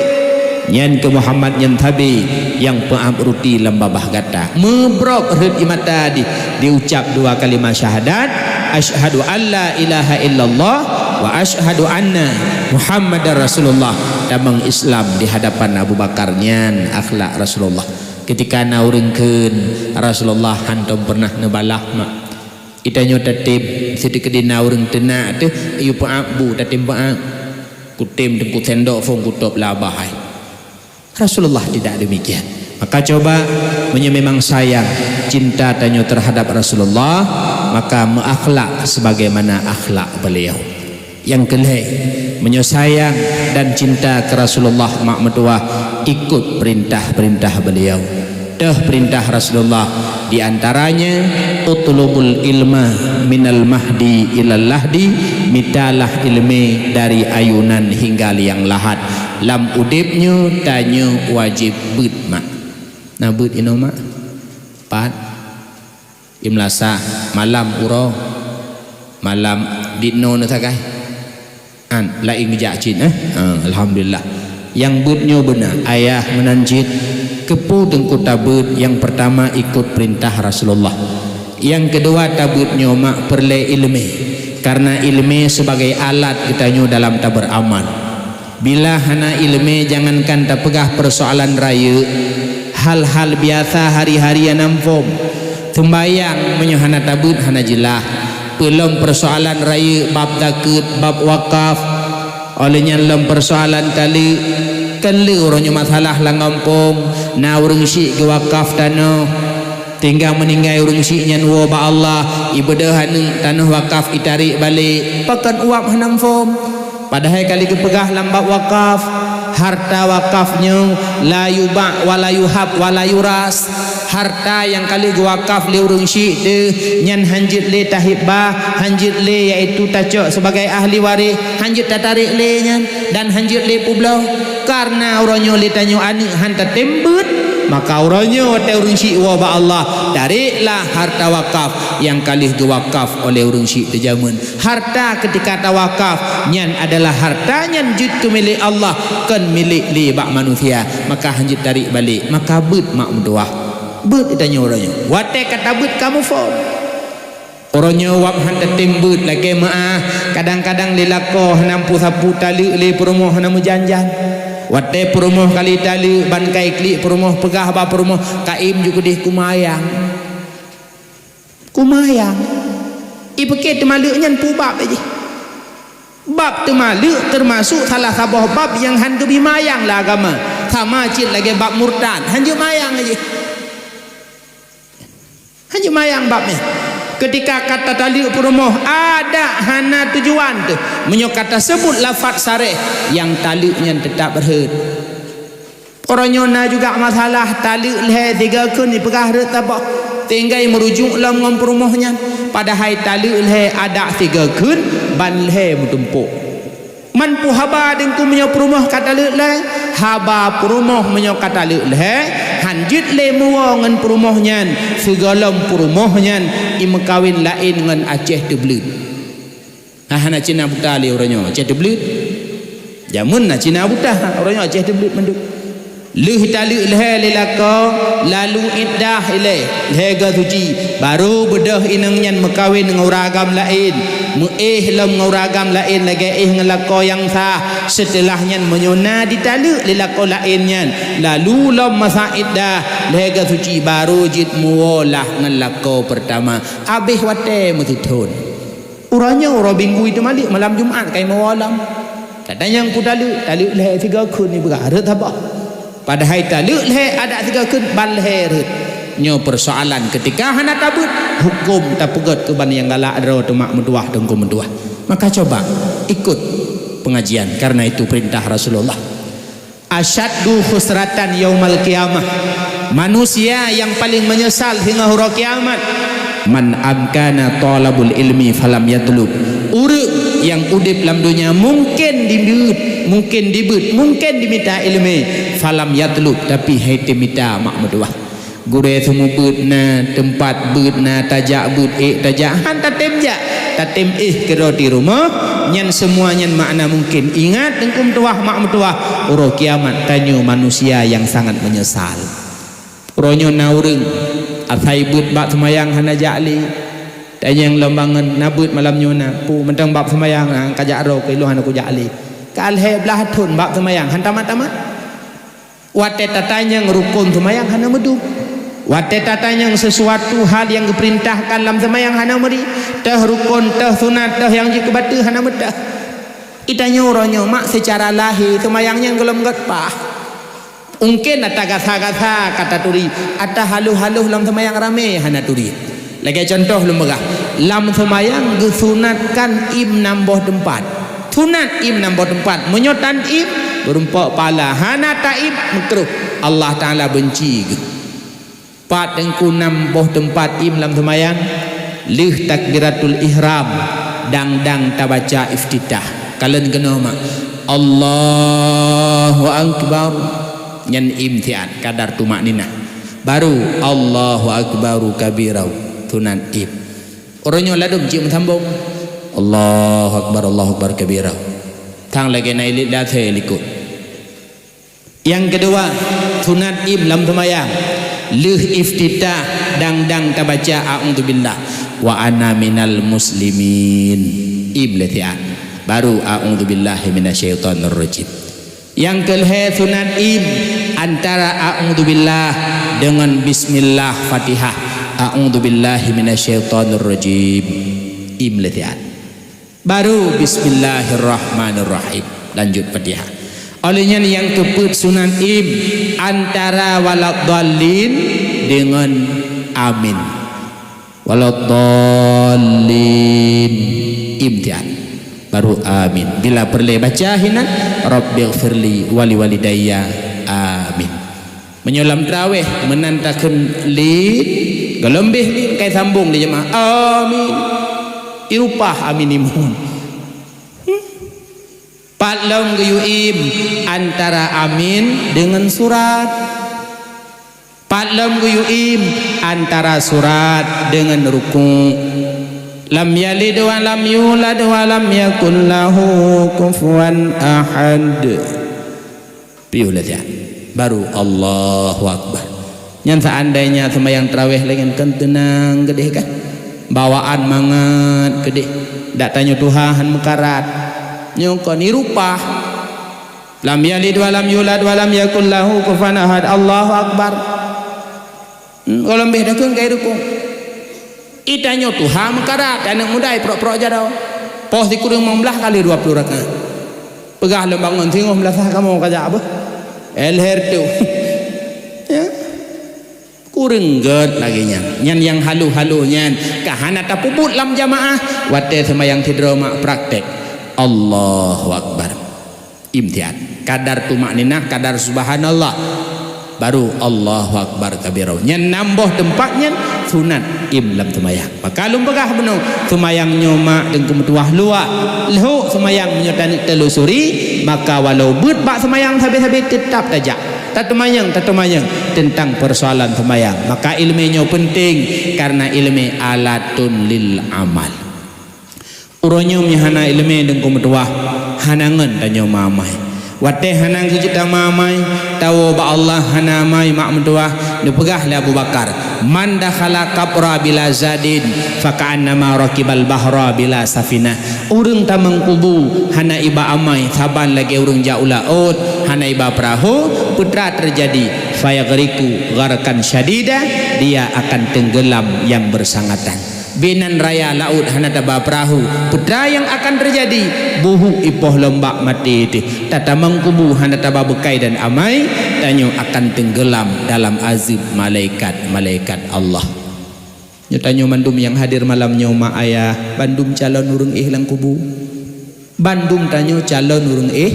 Nyan keu Muhammad nyan sabe nyang peuab ruti lam babah gata." Meubrok rhët ie mata di, diucap dua kalimah syahadat, "Asyhadu an la ilaha illallah wa asyhadu anna Muhammadar Rasulullah." Tamong Islam di hadapan Abu Bakar. Nyan akhlak Rasulullah. Ketika na ureuëng kheun, Rasulullah hántom peureunah neubalah mak. Itanyoe tatem, seudeukeu di na ureuëng teunak teuh, yue peuab bu tatem peuab. Kutem teungku sendok phon kutôb lam babah hai. Rasulullah tidak demikian. Maka coba, meunyoe memang sayang, cinta tanyoe terhadap Rasulullah, maka meuakhlak sebagaimana akhlak beliau. Nyang keulhée, meunyoe sayang dan cinta keu Rasulullah mak meutuwah, ikut perintah-perintah beliau. Toh perintah Rasulullah, di antaranya, "Utlubul ilma minal mahdi ilal lahdi," mitalah ileumé dari ayunan hingga liang lahat. Lam udeb nyoe tanyoe wajéb beuet mak. Na beuet inoe mak? Pat? Di meulasah, malam uroe, malam di noe neusagai. An, laén geujak cit, eh? Ha, alhamdulillah. Nyang beuet nyoe beuna, ayah meunan cit. Keupeue teungku tabeuet? Nyang peurtama ikot peurintah Rasulullah. Nyang keudua tabeuet nyoe mak peureulée ileumé. Kareuna ileumé sibagai alat geutanyoe dalam tabeuramal. Bila hana ileumé, jangankan tapeugah peursoalan rayeuk, hal-hal biasa hari-hari nyang phom. Seumbahyang meunyoe hana tabeuet hana jeulaih. Peulom peursoalan rayeuk bab zakeuet, bab wakaf. Óh lheueh nyan lom peusoalan taleuek, kon le uroe nyoe masalah lam gampông, na ureuëng syik geuwakaf tanoh, tinggai meuninggai ureuëng syik nyan woe bak Allah, ibeudôh aneuëk tanoh wakaf itarek balek, pakon uap hana muphom. Padahai ka lheueh geupeugah lam bab wakaf, harta wakaf nyoe la yubak wa la yuhab wa la yuras. Harta nyang ka lheueh geuwakaf lé ureuëng syik teuh nyan hanjeuet lé tahibbah, hanjeuet lé yaitu tacok sibagai ahli waréh, hanjeuet tatarek lé nyan dan hanjeuet lé peubloe. Kareuna uroe nyoe lé tanyoe aneuëk han tatem beuet, maka uroe nyoe watée ureuëng syik woe bak Allah, tareklah harta wakaf nyang ka lheueh geuwakaf oleh ureuëng syik teuh jameun. Harta keutika tawakaf nyan adalah harta nyan jeuet keu milék Allah, kon milék lé bak manusia, maka hanjeuet tarik balek, maka beuet mak meutuwah. Beuet tanyoe uroe nyoe. Watée ka tabeuet ka muphom. Uroe nyoe wab han tatem beuet lakée meuáh, kadang-kadang lé lakoe hana meusapeue taleuek lé peurumoh hana meujan-jan. Watée peurumoh kali taleuek ban ka iklik peurumoh peugah bak peurumoh, "Kaém ju keudeh kumayang." Kumayang. Ipeukée teumaleuek nyan peue bab jih. Bab teumaleuek teumasok salah saboh bab nyang han geubi mayang lam agama. Sama cit lagée bab murtad, hanjeuet mayang jih. Hanjeuet mayang bab nyan. Keutika ka tataleuek peurumoh, adak hana tujuan teuh. Meunyoe ka taseubut lafaz saréh, nyang taleuek nyan teutab rhot. Uroe nyoe na juga masalah taleuek lhée sigoe kheun ipeugah rhot saboh, tinggai meurujuk lom ngon peurumoh nyan. Padahai taleuek lhée adak sigoe kheun ban lhée meutumpôk. Man peue haba deungku meunyoe peurumoh ka taleuek lhée? Haba peurumoh meunyoe ka taleuek lhée, hanjeuet lé meuwoe ngon peurumoh nyan, sigohlom peurumoh nyan imeukawen laén ngon Aceh teubleuet. Nah, hana Cina buta lé uroe nyoe, Aceh teubleuet. Jameun na Cina buta, uroe nyoe Aceh teubleuet mandum. Lheueh taleuek lhée lé lakoe, lalu iddah ilée, lhée goe suci, barô beudôh inong nyan meukawen ngon ureuëng agam laén, meuéh lom ngon ureuëng agam laén lagée éh ngon lakoe nyang sah. Seuteulah nyan meunyoe na jitaleuek lé lakoe laén nyan, lalu lom masa iddah, lhée goe suci, barô jeuet meuwoe lah ngon lakoe peurtama, abéh watée meusithon. Uroe nyoe uroe Minggu teumaleuek malam Jumat ka imeuwoe lom. Tatanyong peue taleuek, taleuek lhée sigoe kheun ipeugah rhot saboh. Padahai taleuek lhée adak sigoe kheun ban lhée rhot. Nyoe peusoalan keutika hana tabeuet, huköm tapeugét keu ban nyang galak droe teuh mak meutuwah teungku meutuwah. Maka coba ikut pengajian, karena itu perintah Rasulullah. Asyaddu khusratan yaumal qiyamah. Manusia nyang paleng meunyeusal singoh uroe kiamat. Man amkana thalabul ilmi falam yatlub. Ureuëng nyang udeb lam donya mungken dibeuet, mungken dibeuet, mungken dimita iéleumé, falam yatlub, tapi han teumita mak meutuwah. Gurée seumeubeuet na, teumpat beuet na, tajak beuet ék tajak, han tatem jak, tatem éh keudroe di rumoh, nyan seumua nyan makna mungken. Ingat teungku meutuwah, mak meutuwah, uroe kiamat tanyoe manusia nyang sangat meunyeusal. Uroe nyoe na ureuëng asai beuet bak seumayang hana jak lé. Tanyong lom bangon na beuet malam nyoe na, peue mantong bab seumayang na ka jak droe keu ilôn hana kujak lé. Ka lhée blaih thon bab seumayang han tamat-tamat. Watée tatanyong rukon seumayang hana meudum. Watée tatanyong sesuatu hal nyang geupeurintahkan lam seumayang hana meuri, teuh rukon, teuh sunat, teuh nyang jeuet keu bateue hana meuteuh. Itanyoe uroe nyoe mak seucara lahé seumayang nyan gohlom gét paih. Mungken ata gasa-gasa ka taturi, ata haloh-haloh lam seumayang ramé hana turi. Lagée cuntoh lôn peugah, lam seumayang geusunatkan im nam boh teumpat. Sunat im nam boh teumpat. Meunyoe tan im, meurumpok pahala. Hana ta-im, meukruh. Allah Taala beunci geuh. Pat teungku nam boh teumpat im lam seumayang, lheueh takbiratul ihram, dang-dang tabaca iftitah. Kalon keunoe mak, Allahu Akbar. Nyan im siat, kadar tumakninah. Baru Allahu Akbaru kabira, sunat im. Uroe nyoe ladôm cit meusambông. Allahu Akbar, Allahu Akbar kabira. Sang lagée na ilit lasée likot. Nyang keudua, sunat im lam seumayang. Lheueh iftitah dang-dang tabaca a'udzubillah wa ana minal muslimin. Im lé siat. Baru a'udzubillahi minasyaitonirrajim. Nyang keulhée sunat im antara a'udzubillah deungon bismillah Fatihah. A'udzubillahi minasyaitonirrajim. Im lé siat. Baru bismillahirrahmanirrahim. Lanjut Fatihah. Oleh nyan nyang keupeuet sunat im antara waladdallin deungon amin. Waladdallin. Im tian. Baru amin. Bila peureulée baca hinan, Rabbighfirli waliwalidayya. Amin. Meunyoe lam traweh meunan takheun lin, gohlom beh lin kai sambong lé jeumaah. Amin. Irupah amin imum. Hmm. Pat lom geuyue im antara amin deungon surat. Pat lom geuyue im antara surat deungon ruku'. Lam yalid wa lam yulad wa lam yakul lahu kufuwan ahad. Piôh latihan. Baru Allahu Akbar. Nyan seandainya seumayang tarawih lagée nyan kan teunang keudeh kan. Bawaan mangat keudeh. Dak tanyoe tuha han meukarat. Nyoe kon irupah. Lam yalid wa lam yulad wa lam yakul lahu kufuwan ahad. Allahu Akbar. Hmm, gohlom beh dakeueng kai rukuk. Itanyoe tuha meukarat, aneuk muda prok-prok jaroe. Poh sikureueng limong blaih kali dua puluh rakaat. Peugah lom bangon singoh meulasah kamoe kajak beuh. Elher tu. Ya. Kureueng gét lagée nyan. Nyan nyang halo-halo nyan ka hana tapeubuet lam jamaah watée seumayang sidroe mak praktek. Allahu Akbar. Im tian. Kadar tumakninah, kadar subhanallah. Baru Allahu Akbar kabira. Nyan nam boh teumpat nyan sunat im lam seumayang. Maka lôn peugah bunoe, seumayang nyoe mak teungku meutuwah luwa. Lhok seumayang meunyoe taneuk telusuri, maka walau beuet bak seumayang sabe-sabe teutap tajak. Tateumanyong, tateumanyong teuntang peusoalan seumayang. Maka iéleumé nyoe peunteng, kareuna iéleumé alatun lil amal. Uroe nyoe meuhana iéleumé teungku meutuwah, hana ngon tanyoe mamai. Watée hana keuh cit tamamai, tawoe bak Allah hana amai mak meutuwah, neupeugah lé Abu Bakar, "Man dakhala qabra bila zadin, faka'annama rakibal bahra bila safinah." Ureuëng tamong kubu hana iba amai saban lagée ureuëng jak u laôt, hana iba peurahô, peue teujadi? Fayaghriqu gharqan syadida, dia akan tenggelam yang bersangatan. Binan raya laôt hana taba peurahô, peue nyang akan teujadi? Buhuk ipoh lom bak maté teuh. Tatamong kubu hana taba beukai dan amai, tanyoe akan tenggelam dalam azeueb malaikat-malaikat Allah. Nyoe tanyoe mandum nyang hadir malam nyoe mak ayah, bandum calon ureuëng éh lam kubu. Bandum tanyoe calon ureuëng éh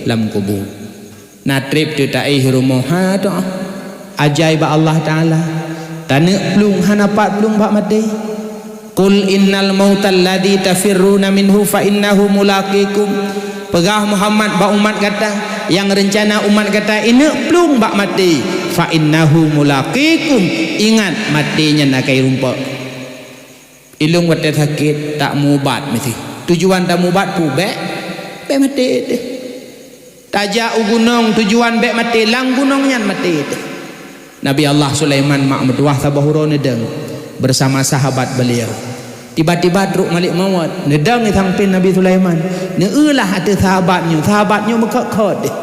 lam kubu. Na treb teuh taéh rumoh ha toh. Ajai bak Allah Taala. Taneuk plueng hana pat plueng bak maté. Qul innal mautal ladzi tafirruna minhu fa innahu mulaqikum. Peugah Muhammad bak umat gata, nyang reuncana umat gata ineuk plueng bak maté, fa innahu mulaqikum. Ingat, maté nyan akai rumpok. Ilong watée sakét, tak meuubat meusti. Tujuan tameuubat peue? Bék, bék maté teuh. Tajak u gunong tujuan bék maté, lam gunong nyan maté teuh. Nabi Allah Sulaiman mak meutuwah saboh uroe neudong bersama sahabat beliau. Tiba-tiba trok malik mawöt, neudong di sampéng Nabi Sulaiman. Neueulah ateueh sahabat nyoe, sahabat nyoe meukot-kot deh.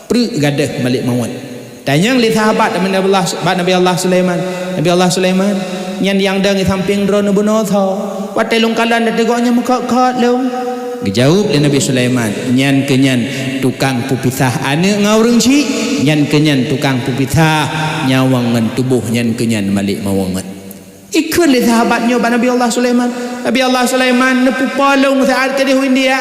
Preuk gadôh malik mawöt. Tanyong lé sahabat Nabi Allah, bak Nabi Allah Sulaiman, "Nabi Allah Sulaiman, nyan nyang dong di sampéng droeneuh bunoe soe? Watée lôn kalon ateueh gobnyan meukot-kot lôn." Geujaweueb lé Nabi Sulaiman, "Nyan keuh nyan tukang peupisah aneuk ngon ureuëng chik, nyan keuh nyan tukang peupisah nyawöng ngon tuboh, nyan keuh nyan malik mawöt." Ikheun lé sahabat nyoe bak Nabi Allah Sulaiman, "Nabi Allah Sulaiman, neupeupo lôn siat keudeh u India,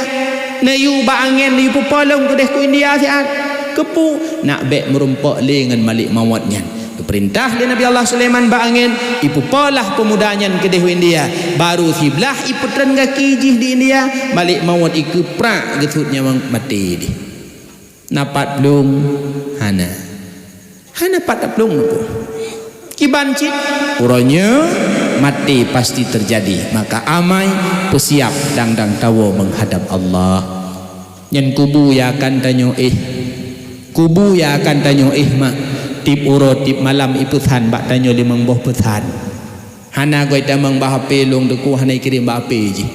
neuyue bak angén, neuyue peupo lôn keudeh ku India siat." "Keupeue?" "Nak bék meurumpok lé ngon malik mawöt nyan." Geupeurintah lé Nabi Allah Sulaiman bak angén, ipeupolah peumuda nyan keudeh u India. Baru siblaih ipeutreun gaki jih di India, malik mawöt ikeuprak geusut nyawöng maté deh. Na pat plueng? Hana. Hana pat taplueng nunggu. Kiban cit, uroe nyoe maté pasti teujadi. Maka amai, peusiab dang-dang tawoe meuhadab Allah. Nyan kubu nyang akan tanyoe éh. Kubu nyang akan tanyoe éh mak. Tieb uroe, tieb malam ipeusan bak tanyoe limong boh peusan. Hana goi tamong bak H P lôn teuku, hana ikirém bak H P jih.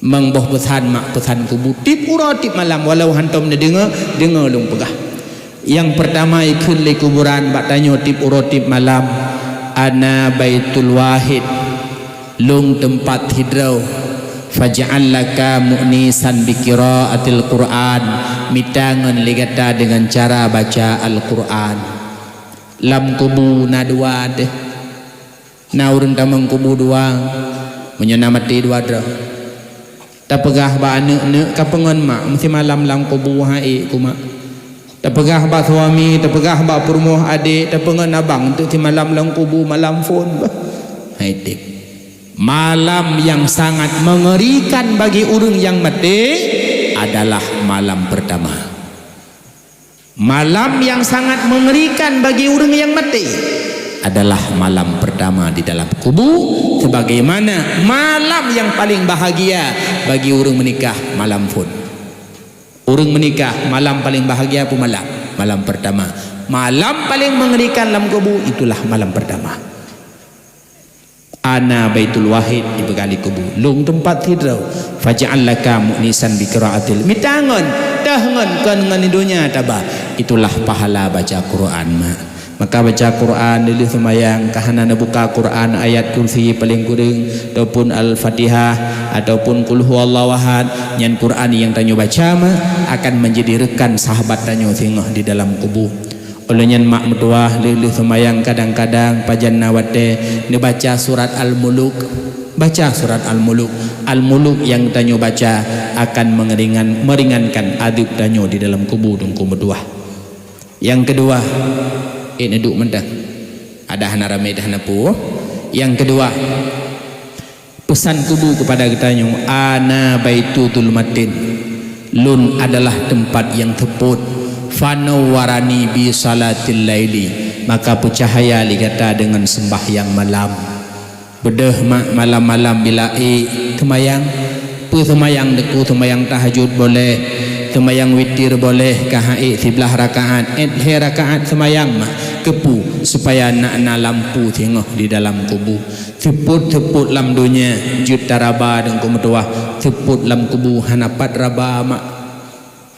Mang boh peusan mak peusan kubu tieb uroe tieb malam, walau hantom neudeungoe, deungoe lôn peugah. Nyang peurtama ikheun lé kuburan bak tanyoe tieb uroe tieb malam, "Ana baitul wahid." Lôn teumpat sidroe. Faj'al laka mu'nisan bi qiraatil Qur'an, mita ngon lé gata deungon cara baca Al-Qur'an. Lam kubu na dua teuh. Na ureuëng tamong kubu dua, meunyoe na maté dua droe. Tapeugah bak aneuëk-aneuëk, "Ka peungon mak, meusimalam lam kubu hai ku mak." Tapeugah bak suami, tapeugah bak peurumoh adék, "Tapeungon abang, teuk simalam lam kubu malam phon." Bah, hai teb. Malam yang sangat mengerikan bagi ureuëng yang maté adalah malam pertama. Malam yang sangat mengerikan bagi ureuëng yang maté adalah malam pertama di dalam kubu, sebagaimana malam yang paling bahagia bagi ureuëng menikah malam phon. Ureuëng menikah malam paling bahagia peue malam? Malam pertama. Malam paling mengerikan lam kubu itulah malam pertama. Ana baitul wahid, dipeugah lé kubu. Lôn teumpat sidroe. Faj'al laka mu'nisan bi qiraatil. Mita ngon, teuh ngon, kon ngon donya taba. Itulah pahala baca Quran, mak. Maka baca Quran, lheueh seumayang, ka hana neubuka Quran, ayat kursi paling kureueng, ataupun Al-Fatihah, ataupun Qul huwallahu ahad, nyan Quran nyang tanyoe baca, mak, akan menjadi rekan sahabat tanyoe singoh di dalam kubu. Ulôn nyan mak meutuwah, lheueh-lheueh seumayang kadang-kadang pajan na watée neubaca surat Al-Muluk. Baca surat Al-Muluk. Al-Muluk nyang tanyoe baca akan mengeringan-, meringankan adeueb tanyoe di dalam kubu Teungku meutuwah. Nyang keudua, ék neuduek mantong. Adak hana ramé, dah hana peue. Nyang keudua, peusan kubu keupada geutanyoe, "Ana baitu zulmatin, lôn adalah teumpat nyang seupôt, fanawwarani bi salatil laili, maka peucahya lé gata deungon seumbahyang malam." Beudôh mak, malam-malam bila ék seumayang, peue seumayang, Teungku, seumayang tahajud boleh, seumayang witir boleh, ka han ék siblaih rakaat, ék lhée rakaat seumayang mak, keupeue, supaya na, na lampu singoh di dalam kubu. Seupôt-seupôt lam donya jeuet taraba Teungku meutuwah, seupôt lam kubu hana pat raba mak.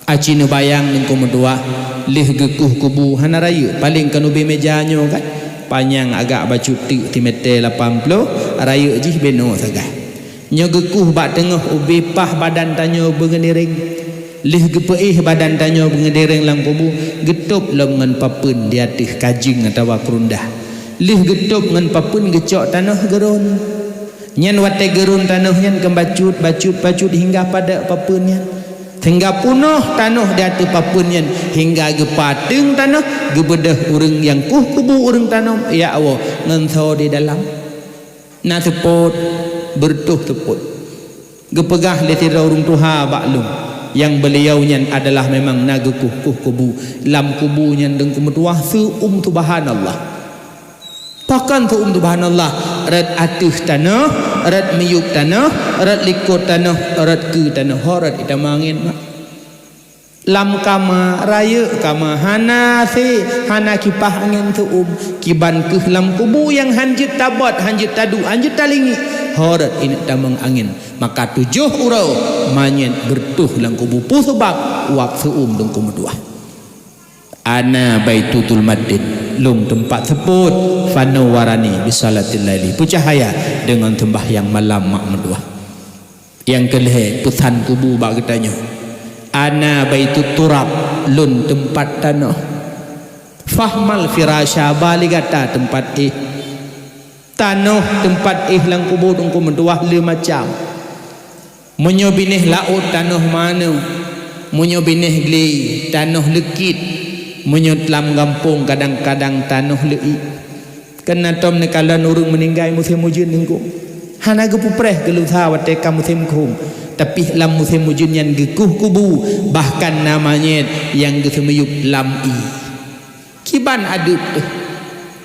Aci neubayang Teungku meutuwah, lheueh geukueh kubu hana rayeuk, paleng kon ubé méja nyoe kan. Panyang agak bacut teuk simeté lapan ploh, rayeuk jih binoe sagai. Nyoe geukueh bak teungoh ubé paih badan tanyoe beungeunireng. Lheueh geupeuéh badan tanyoe beungeunireng lam kubu, geutôb lom ngon papeuen di ateueh kajeueng atawa keurundah. Lheueh geutôb ngon papeuen geucok tanoh geurôn. Nyan watée geurôn tanoh nyan keu bacut, bacut, bacut hingga padub papeuen nyan. Sehingga punoh tanoh di ateueh papeuen nyan hingga geupateueng tanoh, geubeudôh ureuëng nyang kueh kubu ureuëng tanoh, ya Allah, ngon soe di dalam. Na seupôt, beureutoh seupôt. Geupeugah lé sidroe ureuëng tuha bak lôn, nyang beuliau nyan adalah memang na geukueh-kueh kubu. Lam kubu nyan Teungku meutuwah seu-uem subhanallah. Pakon seu-uem subhanallah, rot ateueh tanoh, rot miyueb tanoh, rot likot tanoh, rot keue tanoh, ho rot itamong angén mak. Lam kama, rayeuk kama, hana asé, hana kipah angén seu-uem, kiban keuh lam kubu nyang han jeuet tabot, han jeuet taduek, han jeuet talingiek, ho rot ineuk tamong angén. Maka tujoh uroe manyét beureutoh lam kubu. Peue sabab? Uap seu-uem Teungku meutuwah. Ana baitu zulmatin, lôn teumpat seupôt, fanawwarani bisalatil laili, peucahya deungon seumbahyang malam mak meutuwah. Nyang keulhée, peusan kubu bak geutanyoe. Ana baitu turab, lôn teumpat tanoh. Fahmal firasya, ba lé gata teumpat éh. Tanoh teumpat éh lam kubu Teungku meutuwah le macam. Meunyoe binéh laôt tanoh manoe, meunyoe binéh glé tanoh leukit, meunyoe lam gampông kadang-kadang tanoh leuiek. Keunan tom neukalon ureuëng meuninggai musém ujeuen Teungku. Hana geupeupreh geulusa watée ka musém khueng, tapi lam musém ujeuen nyan geukueh kubu, bahkan na manyét nyang geuseumiyueb lam ié. Kiban adeueb teuh.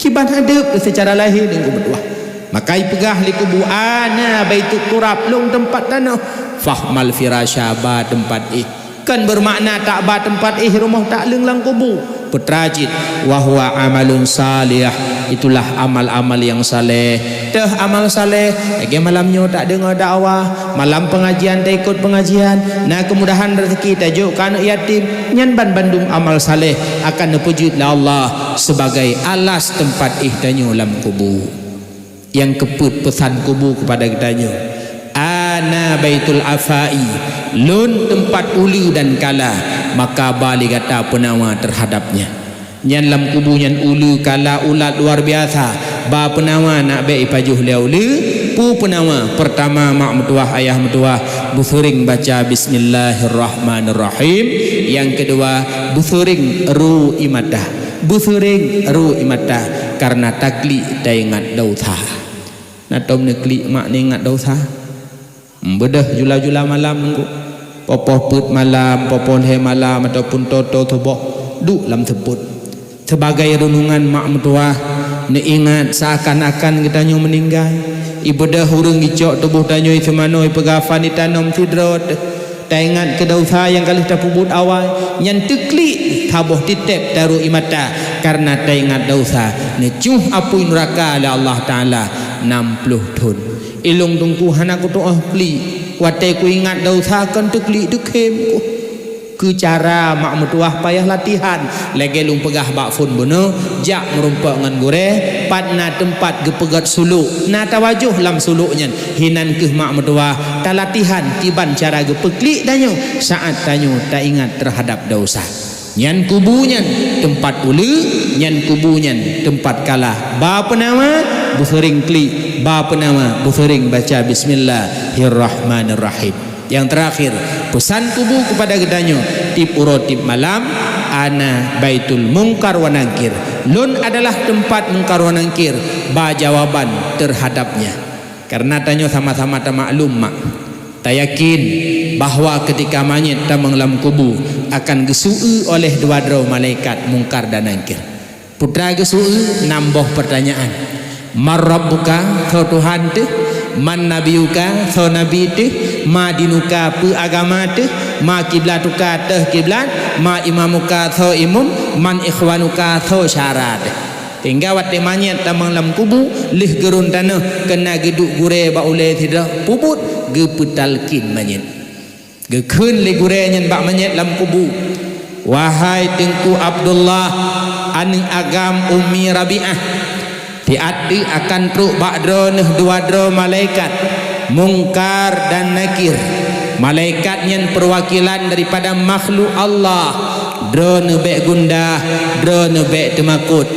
Kiban adeueb teuh seucara lahé Teungku meutuwah. Maka ipeugah lé kubu, "Ana baitu turab, lôn teumpat tanoh." Fahmal firasya, ba teumpat éh. Kon beumakna tak ba teumpat éh rumoh takleueng lam kubu. Peutra cit, "Wa huwa amalun salih." Itulah amal-amal nyang saleh. Teuh amal saleh, lagée malam nyoe tadeungoe dakwah, malam pengajian taikot pengajian, na keumudahan rezeki tajok keu aneuëk yatim, nyan banmandum amal saleh akan neupeujeuet lé Allah sibagai alas teumpat éh tanyoe lam kubu. Nyang keupeuet peusan kubu keupada geutanyoe, na baitul afai, lôn teumpat uleue dan kala, maka ba lé gata peunawa teuhadap nyan. Nyan lam kubu nyan uleue kala ulat luar biasa. Ba peunawa nak bék ipajoh lé uleue, peue peunawa? Peurtama, mak meutuwah, ayah meutuwah, beuseuring baca bismillahirrahmanirrahim. Nyang keudua, beuseuring ru ie mata. Beuseuring ru ie mata, kareuna taklik taingat desya. Na tom neuklik mak neuingat desya? Beudôh jula-jula malam nunggu. Popoh peuet malam, popoh lhée malam, ataupun toe-toe suboh, duek lam seupôt. Sibagai reunungan mak meutuwah, neuingat seuakan-akan geutanyoe meuninggai. Ibeudôh ureuëng icok tuboh tanyoe iseumanoe ipeugafan itanom sidroe teuh. Taingat keu desya nyang ka lheueh tapeubuet awai, nyan teuklik saboh titeb taru ie mata, kareuna taingat desya neucuh apui nuraka lé Allah Taala nam ploh thon. Ilong teungku hana kutu'oh klik, watée kuingat desya kon teuklik teukhem ku. Keu cara mak meutuwah payah latihan, lagée lôn peugah bak phon bunoe, jak meurumpok ngon gurée, pat na teumpat geupeugét sulok, na tawajoh lam sulok nyan. Hinan kheueh mak meutuwah, talatihan kiban cara geupeuklik tanyoe saat tanyoe taingat teuhadap desya. Nyan kubu nyan teumpat uleue, nyan kubu nyan teumpat kala. Ba peunawa beuseuring klik, ba peunawa beuseuring baca bismillahirrahmanirrahim. Nyang teurakhir, peusan kubu keupada geutanyoe, tieb uroe tieb malam, ana baitul mungkar wa nangkir. Lôn adalah teumpat mungkar wa nangkir, ba jawaban teuhadap nyan. Kareuna tanyoe sama-sama tamaklum mak, tayakin bahwa keutika manyét tamong lam kubu akan geusue oleh dua droe malaikat mungkar dan nangkir. Putra geusue nam boh peurtanyaan. Man rabbuka, soe Tuhan teuh? Man nabiyuka, soe nabi teuh? Ma dinuka, peue agama teuh? Ma kiblatuka, teuh kiblat? Ma imamuka, soe imum? Man ikhwanuka, soe syara teuh? Sehingga watée manyét tamong lam kubu, lheueh geurôn tanoh, keunan geuduek gurée bak ulée sidroe, peubuet geupeutalkin manyét. Geukheun lé gurée nyan bak manyét lam kubu, "Wahai Teungku Abdullah, aneuëk agam Ummi Rabi'ah, siat teuk akan trok bak droeneuh dua droe malaikat, Mungkar dan Nakir. Malaikat nyan peuwakilan daripada makhluk Allah. Droeneuh bék gundah, droeneuh bék teumakot."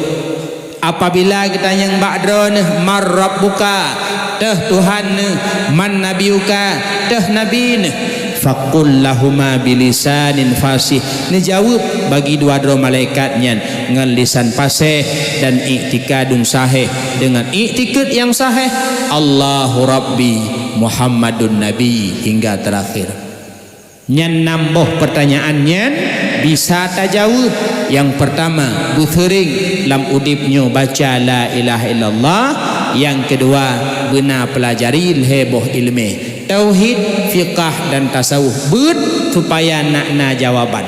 Apabila geutanyong bak droeneuh, "Man rabbuka?" Teuh Tuhan neuh, "Man nabiyuka?" Teuh nabi neuh. "Faqul lahuma bilisanin fasih." Neujaweueb bagi dua droe malaikat nyan ngon lisan paséh dan iktikadun sahih, deungon iktikad nyang sahih, "Allahu Rabbi, Muhammadun Nabi," hingga teurakhir. Nyan nam boh peurtanyaan nyan bisa tajaweueb. Nyang peurtama, beuseuring lam udeb nyoe baca la ilaha illallah. Nyang keudua, beuna peulajari lhée boh iéleumé, tauhid, fiqah, dan tasawuf, beuet supaya nak na jawaban.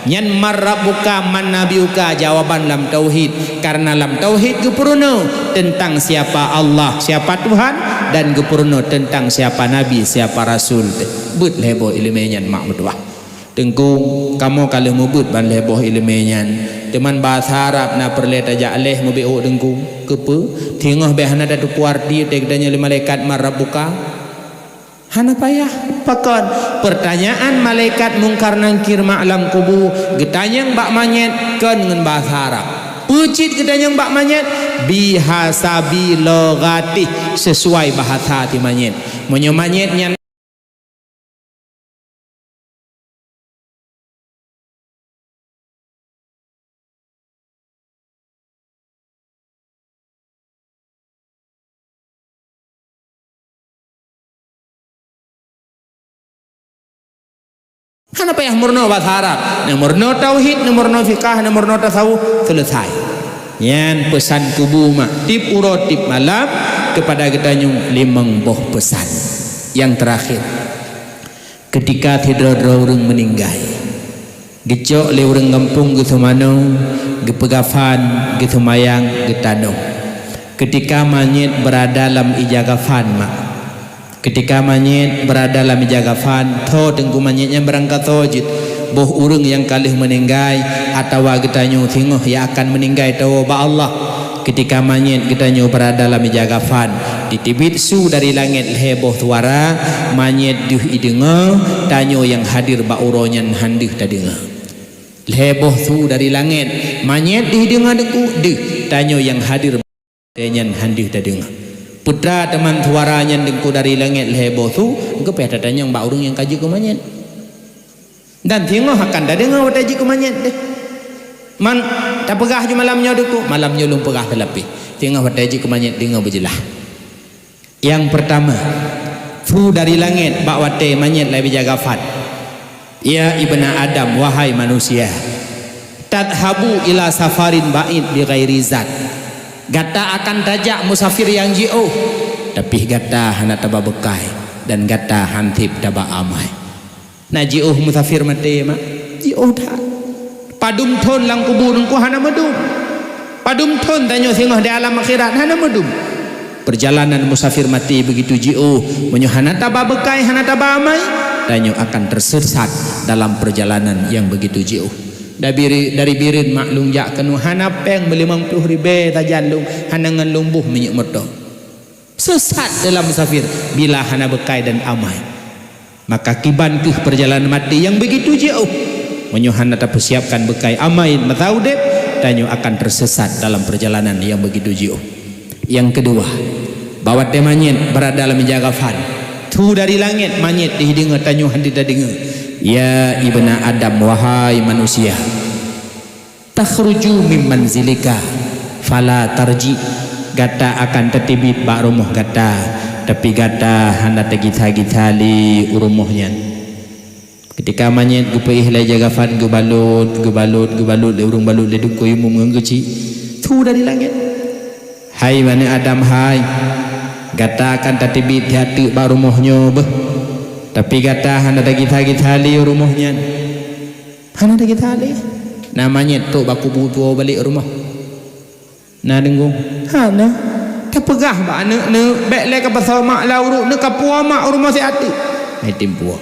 Nyan man rabbuka, man nabiyuka, jawaban lam tauhid. Kareuna lam tauhid geupeurunoe teuntang siapa Allah, siapa Tuhan, dan geupeurunoe teuntang siapa nabi, siapa rasul. Beuet lhée boh iéleumé nyan mak meutuwah. Teungku, kamoe ka lheueh meubeuet ban lhée boh iéleumé nyan. Teuma bahasa Arab na peureulée tajak lhée meubiôk Teungku. Keupeue? Teungoh bék hana tateupeue arti teuh geutanyoe lé malaikat man rabbuka. Hana payah. Pakon? Peurtanyaan malaikat Mungkar Nangkir mak lam kubu geutanyong bak manyét kon ngon bahasa Arab. Peue cit geutanyong bak manyét? Bihasabi lughatih, sesuai bahasa si manyét. Meunyoe manyét nyan Hana payah meurunoe basa Arab. Neumeurunoe tauhid, neumeurunoe fiqah, neumeurunoe tasawuf, seuleusai. Nyan peusan kubu mak tieb uroe tieb malam keupada geutanyoe limong boh peusan. Nyang teurakhir, keutika sidroe-droe ureuëng meuninggai, geucok lé ureuëng gampông geuseumanoe, geupeugafan, geuseumayang, geutanoh. Keutika manyét beurada lam ija gafan mak, Keutika manyét beurada lam ija gafan, tho teungku manyét nyan beurangkasoe jeuet. Boh ureuëng nyang ka lheueh meuninggai atawa geutanyoe singoh nyang akan meuninggai tawoe bak Allah. Keutika manyét geutanyoe beurada lam ija kafan, jiteubiet su dari langét lhée boh suara, manyét deuh ideungoe, tanyoe nyang hadir bak uroe nyan han deuh tadeungoe. Lhée boh su dari langét, manyét deuh ideungoe Teungku, deuh, tanyoe nyang hadir bak uroe nyan han deuh tadeungoe. Peue teuma suara nyan Teungku dari langét lhée boh su, geupéh tatanyong bak ureuëng nyang ka jeuet keu manyét. Dan singoh akan tadeungoe watée jeuet keu manyét deh. Man tapeugah ju malam nyoe Teungku, malam nyoe lôn peugah teulapeh. Singoh watée jeuet keu manyét deungoe beujeulaih. Nyang peurtama, su dari langét bak watée manyét lhée ija kafan. Ya ibna Adam, wahai manusia, tadhabu ila safarin ba'id bi ghairi zad. Gata akan tajak musafir nyang jiôh, tapi gata hana taba beukai dan gata han sép taba amai. Na jiôh musafir maté, mak? Jiôh that. Padum thon lam kubu Teungku hana meudum. Padum thon tanyoe singoh di alam akhirat hana meudum. Perjalanan musafir maté beugitu jiôh, meunyoe hana taba beukai, hana taba amai, tanyoe akan tersesat dalam perjalanan nyang beugitu jiôh. Dari Bireuen, dari Bireuen mak lôn jak keunoe hana péng meulimong ploh ribée sajan lôn, hana ngon lôn boh minyeuk moto. Sesat dalam musafir bila hana beukai dan amai. Maka kiban kheueh perjalanan maté nyang beugitu jiôh. Meunyoe hana tapeusiapkan beukai amai masa udeb, tanyoe akan tersesat dalam perjalanan nyang beugitu jiôh. Nyang keudua, bak watée manyét beurada lam ija kafan, su dari langét manyét deuh ideungoe tanyoe han deuh tadeungoe. Ya ibna Adam, wahai manusia, takhruju min manzilika fala tarji. Gata akan tateubiet bak rumoh gata, tapi gata hana tagisa-gisa lé u rumoh nyan. Keutika manyét geupeuéh lé ija kafan geubalot, geubalot, geubalot lé ureuëng balot lé Teungku Imum ngon geuchik, su dari langét. Hai aneuëk Adam hai, gata akan tateubiet that teuk bak rumoh nyoe beuh, tapi gata hana tagisa-gisa lé u rumoh nyan. Hana tagisa lé. Na manyét trok bak kubu tuwoe balék rumoh. Na deungoe? Hana. Tapeugah bak aneuëk neuh, bék lé ka pasoe mak lam uruek neuh, ka puwoe mak u rumoh siat teuk. Hai tem puwoe.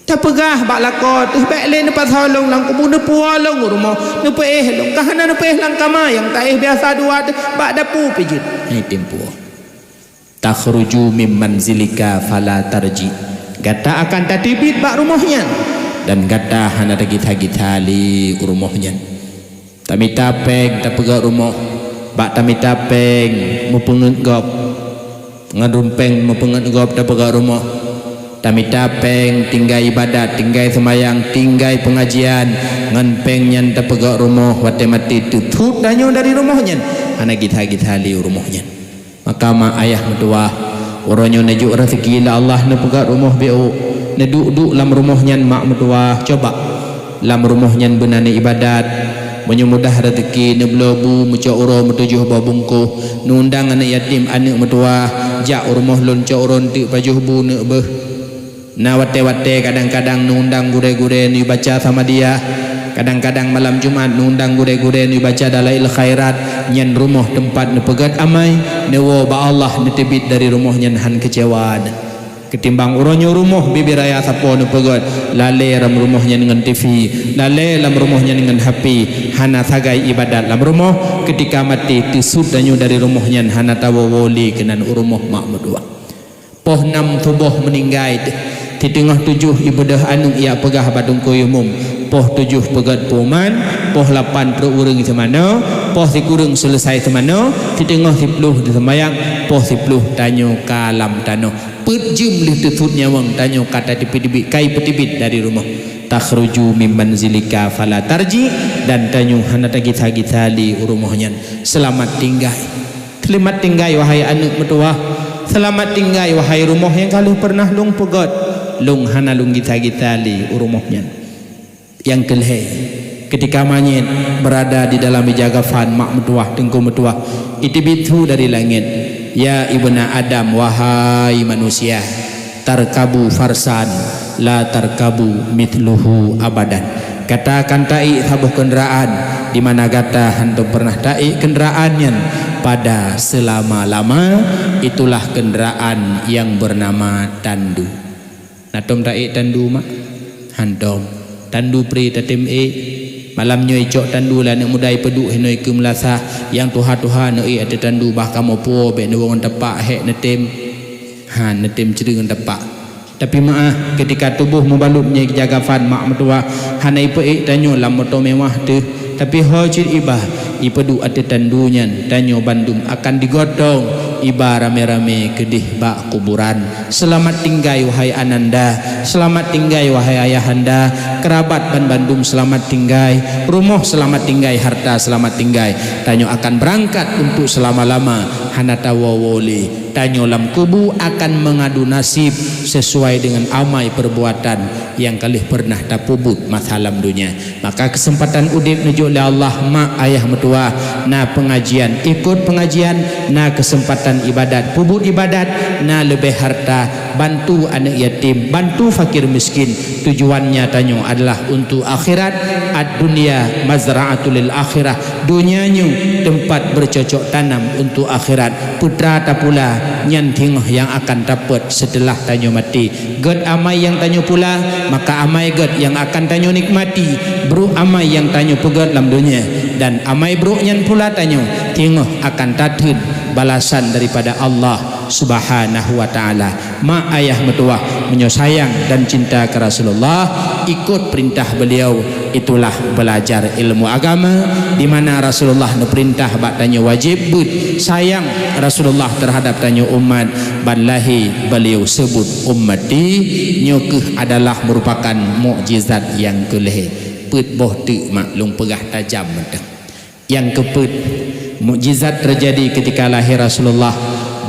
Tapeugah bak lakoe teuh, bék lé neupasoe lôn lam kubu, neupuwoe lôn u rumoh, neupeuéh lôn. Ka hana neupeuéh lam kama nyang taéh biasa dua teuh, bak dapu pih jeuet. Hai tem puwoe. Takhruju min manzilika fala tarji. Gata akan tateubiet bak rumoh nyan, dan gata hana tagisa-gisa lé u rumoh nyan. Tamita péng tapeugét rumoh, bak tamita péng meupeungét gob. Ngon rumpéng meupeungét gob tapeugét rumoh. Tamita péng tinggai ibadat, tinggai seumayang, tinggai peungajian, ngon péng nyan tapeugét rumoh, watée maté teuthot tanyoe dari rumoh nyan, hana gisa-gisa lé u rumoh nyan. Maka mak ayah meutuwah, uroe nyoe neujok raseuki lé Allah neupeugét rumoh B O, neuduek-duek lam rumoh nyan mak meutuwah. Coba, lam rumoh nyan beuna neuibadat. Meunyoe mudah raseuki, neubloe bu, meucok uroe meutujoh boh bungkôh, neuundang aneuëk yatim, aneuëk meutuwah, jak u rumoh lôn cok uroe teuk pajoh bu neuk beuh. Na watée-watée kadang-kadang neuundang gurée-gurée neubaca Samadiyah, kadang-kadang malam Jumat neuundang gurée-gurée neubaca Dalail Khairat, nyan rumoh teumpat neupeugét amai, neuwoe bak Allah, neuteubiet dari rumoh nyan han keucewa. Keutimbang uroe nyoe rumoh bibit raya sapo neupeugét, lalée lam rumoh nyan ngon T V, lalée lam rumoh nyan ngon H P, hana sagai ibadat lam rumoh, keutika maté teusut tanyoe dari rumoh nyan hana tawoe-woe lé keunan u rumoh mak meutuwah. Poh nam suboh meuninggai, siteungoh tujoh ibeudôh aneuëk jak peugah bak Teungku Imum, poh tujoh peugét peuman, poh lapan trok ureuëng seumanoe, poh sikureueng seuleusai seumanoe, siteungoh siploh teuseumayang, poh siploh tanyoe ka lam tanoh. Peuet jeuem lheueh teusut nyawöng tanyoe ka tateubiet, ka ipeuteubiet dari rumoh. Takhruju min manzilika fala tarji, dan tanyoe hana tagisa-gisa lé u rumoh nyan. Seulamat tinggai. Seulamat tinggai, wahai aneuëk meutuwah. Seulamat tinggai, wahai rumoh nyang ka lheueh peureunah lôn peugét. Lôn hana lôn gisa-gisa lé u rumoh nyan. Nyang keulhée, keutika manyét beurada di dalam ija kafan mak meutuwah, teungku meutuwah, iteubiet su dari langét, "Ya ibna Adam, wahai manusia, tarkabu farsan, la tarkabu mithluhu abadan." Gata akan taék saboh keundaraan, di mana gata hántom peureunah taék keundaraan nyan pada seulama-lama, itulah keundaraan nyang beunama tandu. Na tom taék tandu mak? Hántom. Tandu pré tatem ék? Malam nyoe icok tandu lé aneuk muda ipeuduek hinoe keu meulasah, nyang tuha-tuha neuék ateueh tandu bah kamoe puwoe bék neuwoe ngon tapak hék neutem. Han neutem cre ngon tapak. Tapi meuáh, keutika tuboh mubalot nyoe jaga fan mak meutuwah, hana ipeuék tanyoe lam moto meuwah teuh. Tapi ho cit iba ipeuduek ateueh tandu nyan, tanyoe bandum akan digotong iba ramé-ramé keudeh bak kuburan. Seulamat tinggai wahai ananda, seulamat tinggai wahai ayahanda, keurabat banbandum seulamat tinggai, rumoh seulamat tinggai, harta seulamat tinggai. Tanyoe akan beurangkat untuk seulama-lama, hana tawoe-woe lé. Tanyoe lam kubu akan meungadu naseb sesuai deungon amai peurbuatan nyang ka lheueh peureunah tapeubuet masa lam donya. Maka keuseumpatan udeb neujok lé Allah, mak ayah meutuwah, na peungajian, ikot peungajian, na keuseumpatan ibadat, peubuet ibadat, na leubeh harta, bantu aneuk yatim, bantu fakir miskin. Tujuannya tanyoe adalah untuk akhirat, ad-dunya mazra'atul lil akhirah. Donya nyoe teumpat beucocok tanam untuk akhirat. Peue teuma tapula, nyan teungoh nyang akan tapeuet seuteulah tanyoe maté. Gét amai nyang tanyoe pula, maka amai gét nyang akan tanyoe nikmati. Brok amai nyang tanyoe peugét lam donya, dan amai brok nyan pula tanyoe teungoh akan tatheun balasan daripada Allah Subhanahu wa Ta'ala. Mak ayah meutuwah, meunyoe sayang dan cinta keu Rasulullah, ikot peurintah beliau, itulah belajar ilmu agama, di mana Rasulullah neupeurintah bak tanyoe wajéb beuet sayang Rasulullah teuhadab tanyoe umat, ban lahé beliau seubut ummati, nyoe kheueh adalah meurupakan mukjizat nyang keu lhée. Peuet boh teuk mak lôn peugah tajam mantong. Nyang keupeuet, mukjizat teujadi keutika lahé Rasulullah.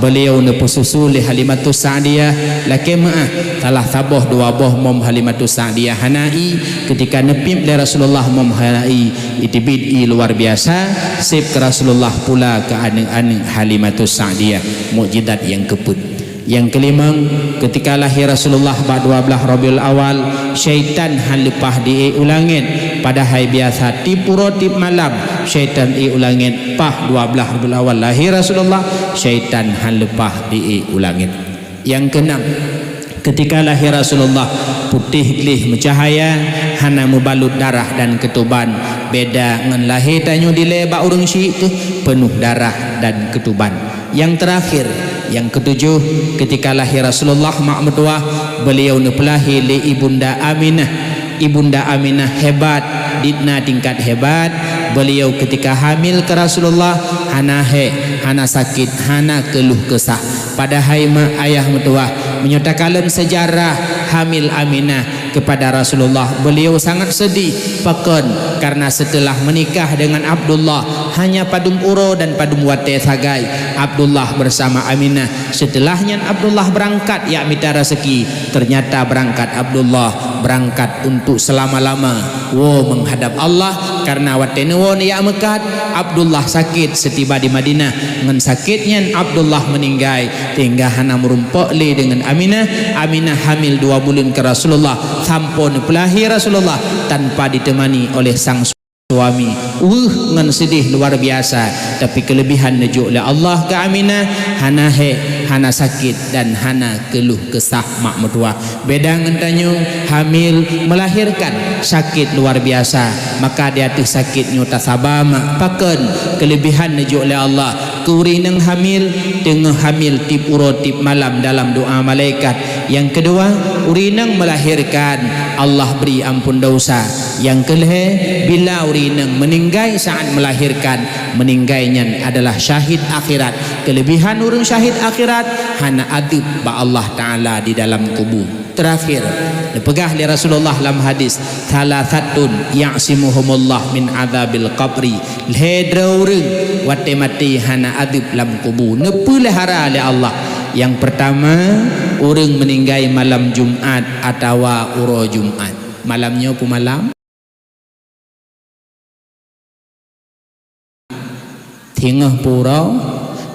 Beliau neupeususu lé Halimatus Sa'diyah, lakée meuáh, salah saboh dua boh mom Halimatus Sa'diyah hana ie. Keutika neupiep lé Rasulullah mom hana ie, iteubiet ie luar biasa, seb keu Rasulullah pula keu aneuk-aneuk Halimatus Sa'diyah. Mukjizat nyang keupeuet. Nyang keulimong, keutika lahé Rasulullah bak dua blaih Rabiul Awal, syaitan han leupah di-ék u langét. Padahai biasa tiep uroe tiep malam syaitan ék u langét. Paih dua blaih Rabiul Awal lahé Rasulullah, syaitan han leupah di-ék u langét. Nyang keunam, keutika lahé Rasulullah putéh gleh meucahya, hana meubalot darah dan keutuban. Beda ngon lahé tanyoe dilée bak ureuëng syiek teuh, peunoh darah dan keutuban. Nyang teurakhir, nyang keutujoh, keutika lahé Rasulullah mak meutuwah, beliau neupeulahé lé Ibunda Aminah. Ibunda Aminah hebat, di na tingkat hebat, beliau keutika hamil keu Rasulullah hana hék, hana sakét, hana keuluh keusah. Padahai mak ayah meutuwah, meunyoe takalon seujarah hamil Aminah, kepada Rasulullah, beliau sangat sedih. Pakon? Karena setelah menikah dengan Abdullah, hanya padum uroe dan padum watée sagai Abdullah bersama Aminah. Setelah nyan Abdullah beurangkat jak mita raseuki. Ternyata beurangkat Abdullah, beurangkat untuk seulama-lama woe meuhadab Allah, karena watée neuwoe neujak meukat, Abdullah sakét seutiba di Madinah. Ngon sakét nyan Abdullah meuninggai. Sehingga hana meurumpok lé deungon Aminah. Aminah hamil dua buleuen keu Rasulullah, sampoe neupeulahé Rasulullah tanpa ditemani oleh sang suami. Weueh ngon seudeh luar biasa, tapi keulebihan neujok lé Allah keu Aminah, hana hék, hana sakét, dan hana keuluh keusah mak meutuwah. Beda ngon tanyoe, hamil, melahirkan, sakét luar biasa, maka di ateueh sakét nyoe tasaba mak. Pakon? Keulebihan neujok lé Allah. Keu ureuëng nyang hamil, teungoh hamil tiep uroe tiep malam dalam doa malaikat. Nyang keudua, ureuëng nyang melahirkan, Allah bri amphon desya. Nyang keulhée, bila ureuëng nyang meuninggai saat melahirkan, meuninggai nyan adalah syahid akhirat. Keulebihan ureuëng syahid akhirat, hana adeueb bak Allah Taala di dalam kubu. Teurakhir, neupeugah lé Rasulullah lam hadis, "Tsalasatun ya'simuhumullah min adzabil qabri." Lhée droe ureuëng watée maté hana adeueb lam kubu, neupeulihara lé Allah. Nyang peurtama, ureuëng meuninggai malam Jumat atawa uroe Jumat. Malam nyoe peue malam? Teungoh peue uroe,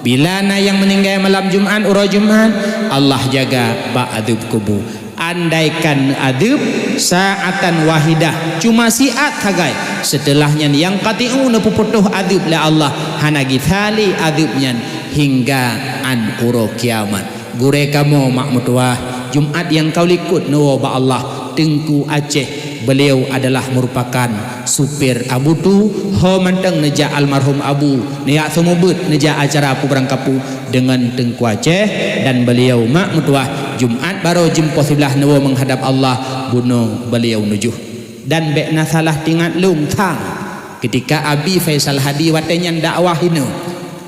bila na nyang meuninggai malam Jumat, uroe Jumat, Allah jaga bak adeueb kubu. Andaikan adeueb sa'atan wahidah, cuma siat sagai, seuteulah nyan yanqati'u, neupeuputôh adeueb lé Allah, hana gisa lé adeueb nyan hingga 'an uroe kiamat. Gurée kamoe mak meutuwah, Jumat nyang ka likot neuwoe bak Allah, Teungku Aceh Beliau adalah merupakan supir Abu Tu, ho mantong neujak almarhum Abu, neujak seumeubeuet, neujak acara Abu Barangkapu deungon Teungku Aceh, dan beliau mak meutuah Jumat baroe jeuem poh siblaih neuwoe meuhadab Allah bunoe beliau nujoh. Dan bék na salah tingat lôn sang, ketika Abi Faisal Hadi watée nyan dakwah inoe,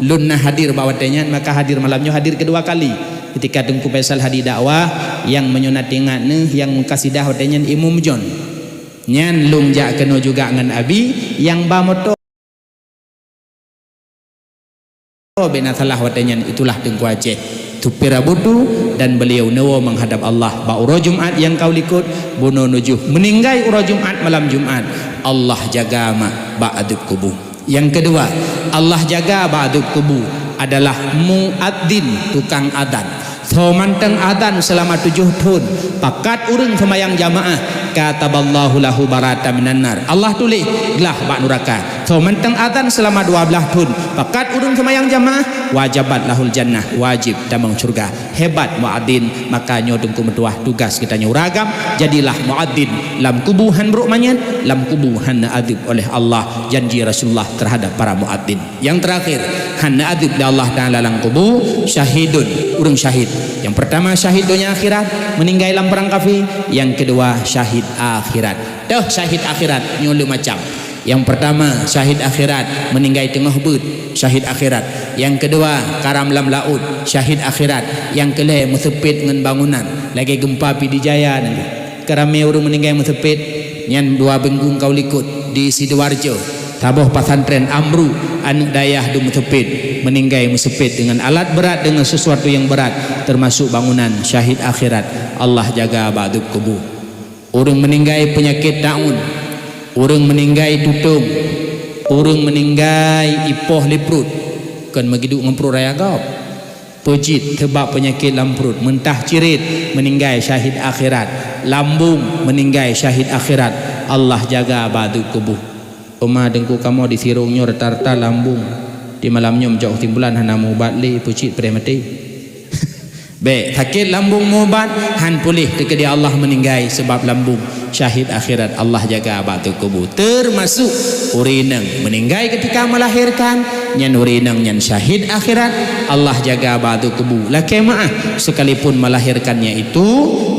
lôn na hadir bak watée nyan, maka hadir malam nyoe hadir keudua kali. Ketika Teungku Faisal Hadi dakwah, nyang meunyoe na tingat neuh, nyang mukasidah watée nyan Imeum John. Nyan lôn jak keunoe juga ngon Abi, nyang ba moto bék na salah watée nyan, itulah Teungku Aceh, supir Abu Tu, dan beliau neuwoe meuhadab Allah bak uroe Jumat nyang ka u likot, bunoe nujoh, meuninggai uroe Jumat malam Jumat. Allah jaga mak bak adeueb kubu. Nyang keudua, Allah jaga bak adeueb kubu adalah muadzin, tukang azan. Soe mantong azan seulama tujoh thon, pakat ureuëng seumayang jamaah, kataballahu lahu bara'atan minan nar. Allah tuléh glah bak nuraka. Soe mantong azan seulama dua blaih thon, pakat ureuëng seumayang jamaah, wajabat lahul jannah, wajéb tamong syeuruga. Hebat muadzin, maka nyoe Teungku meutuah tugas geutanyoe ureuëng agam, jadilah muadzin. Lam kubu hán brok manyét, lam kubu hán neuadeueb oleh Allah, janji Rasulullah terhadap para muadzin. Nyang teurakhir, hán neuadeueb lé Allah Taala lam kubu, syahidun, ureuëng syahid. Nyang peurtama syahid donya akhirat, meuninggai lam prang kafé, nyang keudua syahid akhirat. Toh syahid akhirat nyoe lhée macam. Nyang peurtama syahid akhirat, meuninggai teungoh beuet, syahid akhirat. Nyang keudua karam lam laôt, syahid akhirat. Nyang keulhée meuseupet ngon bangunan, lagée geumpa Pidie Jaya nyan. Ka ramé ureuëng meuninggai meuseupet, nyan dua minggu ka u likot di Sidoarjo. Saboh pesantren Amru, aneuëk dayah dum meuseupet, meuninggai meuseupet deungon alat beurat, deungon sesuatu nyang beurat, teumasok bangunan, syahid akhirat. Allah jaga bak adeueb kubu. Ureuëng meuninggai peunyakét taun, ureuëng meuninggai tutong, ureuëng meuninggai ipoh lé pruet, kon meugiduek ngon pruet raya gob. Peue jeuet seubab peunyakét lam pruet, meuntah cirét, meuninggai syahid akhirat, lambong, meuninggai syahid akhirat, Allah jaga bak adeueb kubu. Oma Teungku kamoe di Sirong nyoe rata-rata lambong di malam nyoe meujok keusimpulan hana meuubat lé, peue cit peudeh maté. Bék, sakét lambong meuubat, hán puléh teukeudi Allah meuninggai seubab lambong. Syahid akhirat Allah jaga bak ateueh kubu. Teumasuk ureuëng inong meuninggai keutika meulahérkan, nyan ureuëng inong nyan syahid akhirat, Allah jaga bak ateueh kubu. Lakée meuáh, sekalipun melahirkannya itu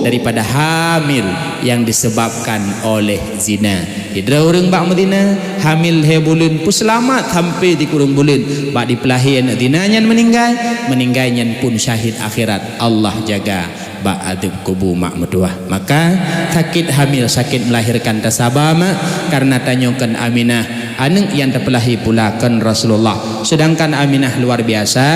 daripada hamil yang disebabkan oleh zina. Sidroe ureuëng bak meuzina, hamil lhée buleuen, peuseulamat sampoe sikureueng buleuen, bak jipeulahé aneuëk zina nyan meuninggai, meuninggai nyan pun syahid akhirat, Allah jaga bak adeueb kubu mak meutuwah. Maka, sakét hamil, sakét melahirkan tasaba mak, karena tanyoe kon Aminah, aneuëk nyang teupeulahé pula kon Rasulullah. Sedangkan Aminah luar biasa,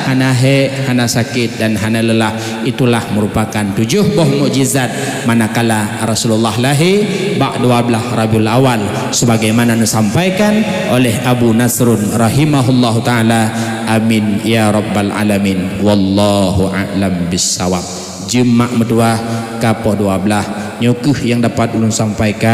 hana hék, hana sakét, dan hana lelah. Itulah merupakan tujoh boh mukjizat manakala Rasulullah lahé bak dua blaih Rabiul Awal, sebagaimana disampaikan oleh Abu Nasrun rahimahullahu taala. Amin ya rabbal alamin. Wallahu a'lam bissawab. Jeuem mak meutuwah, ka poh dua blaih. Nyoe kheueh nyang dapat ulôn sampaikan.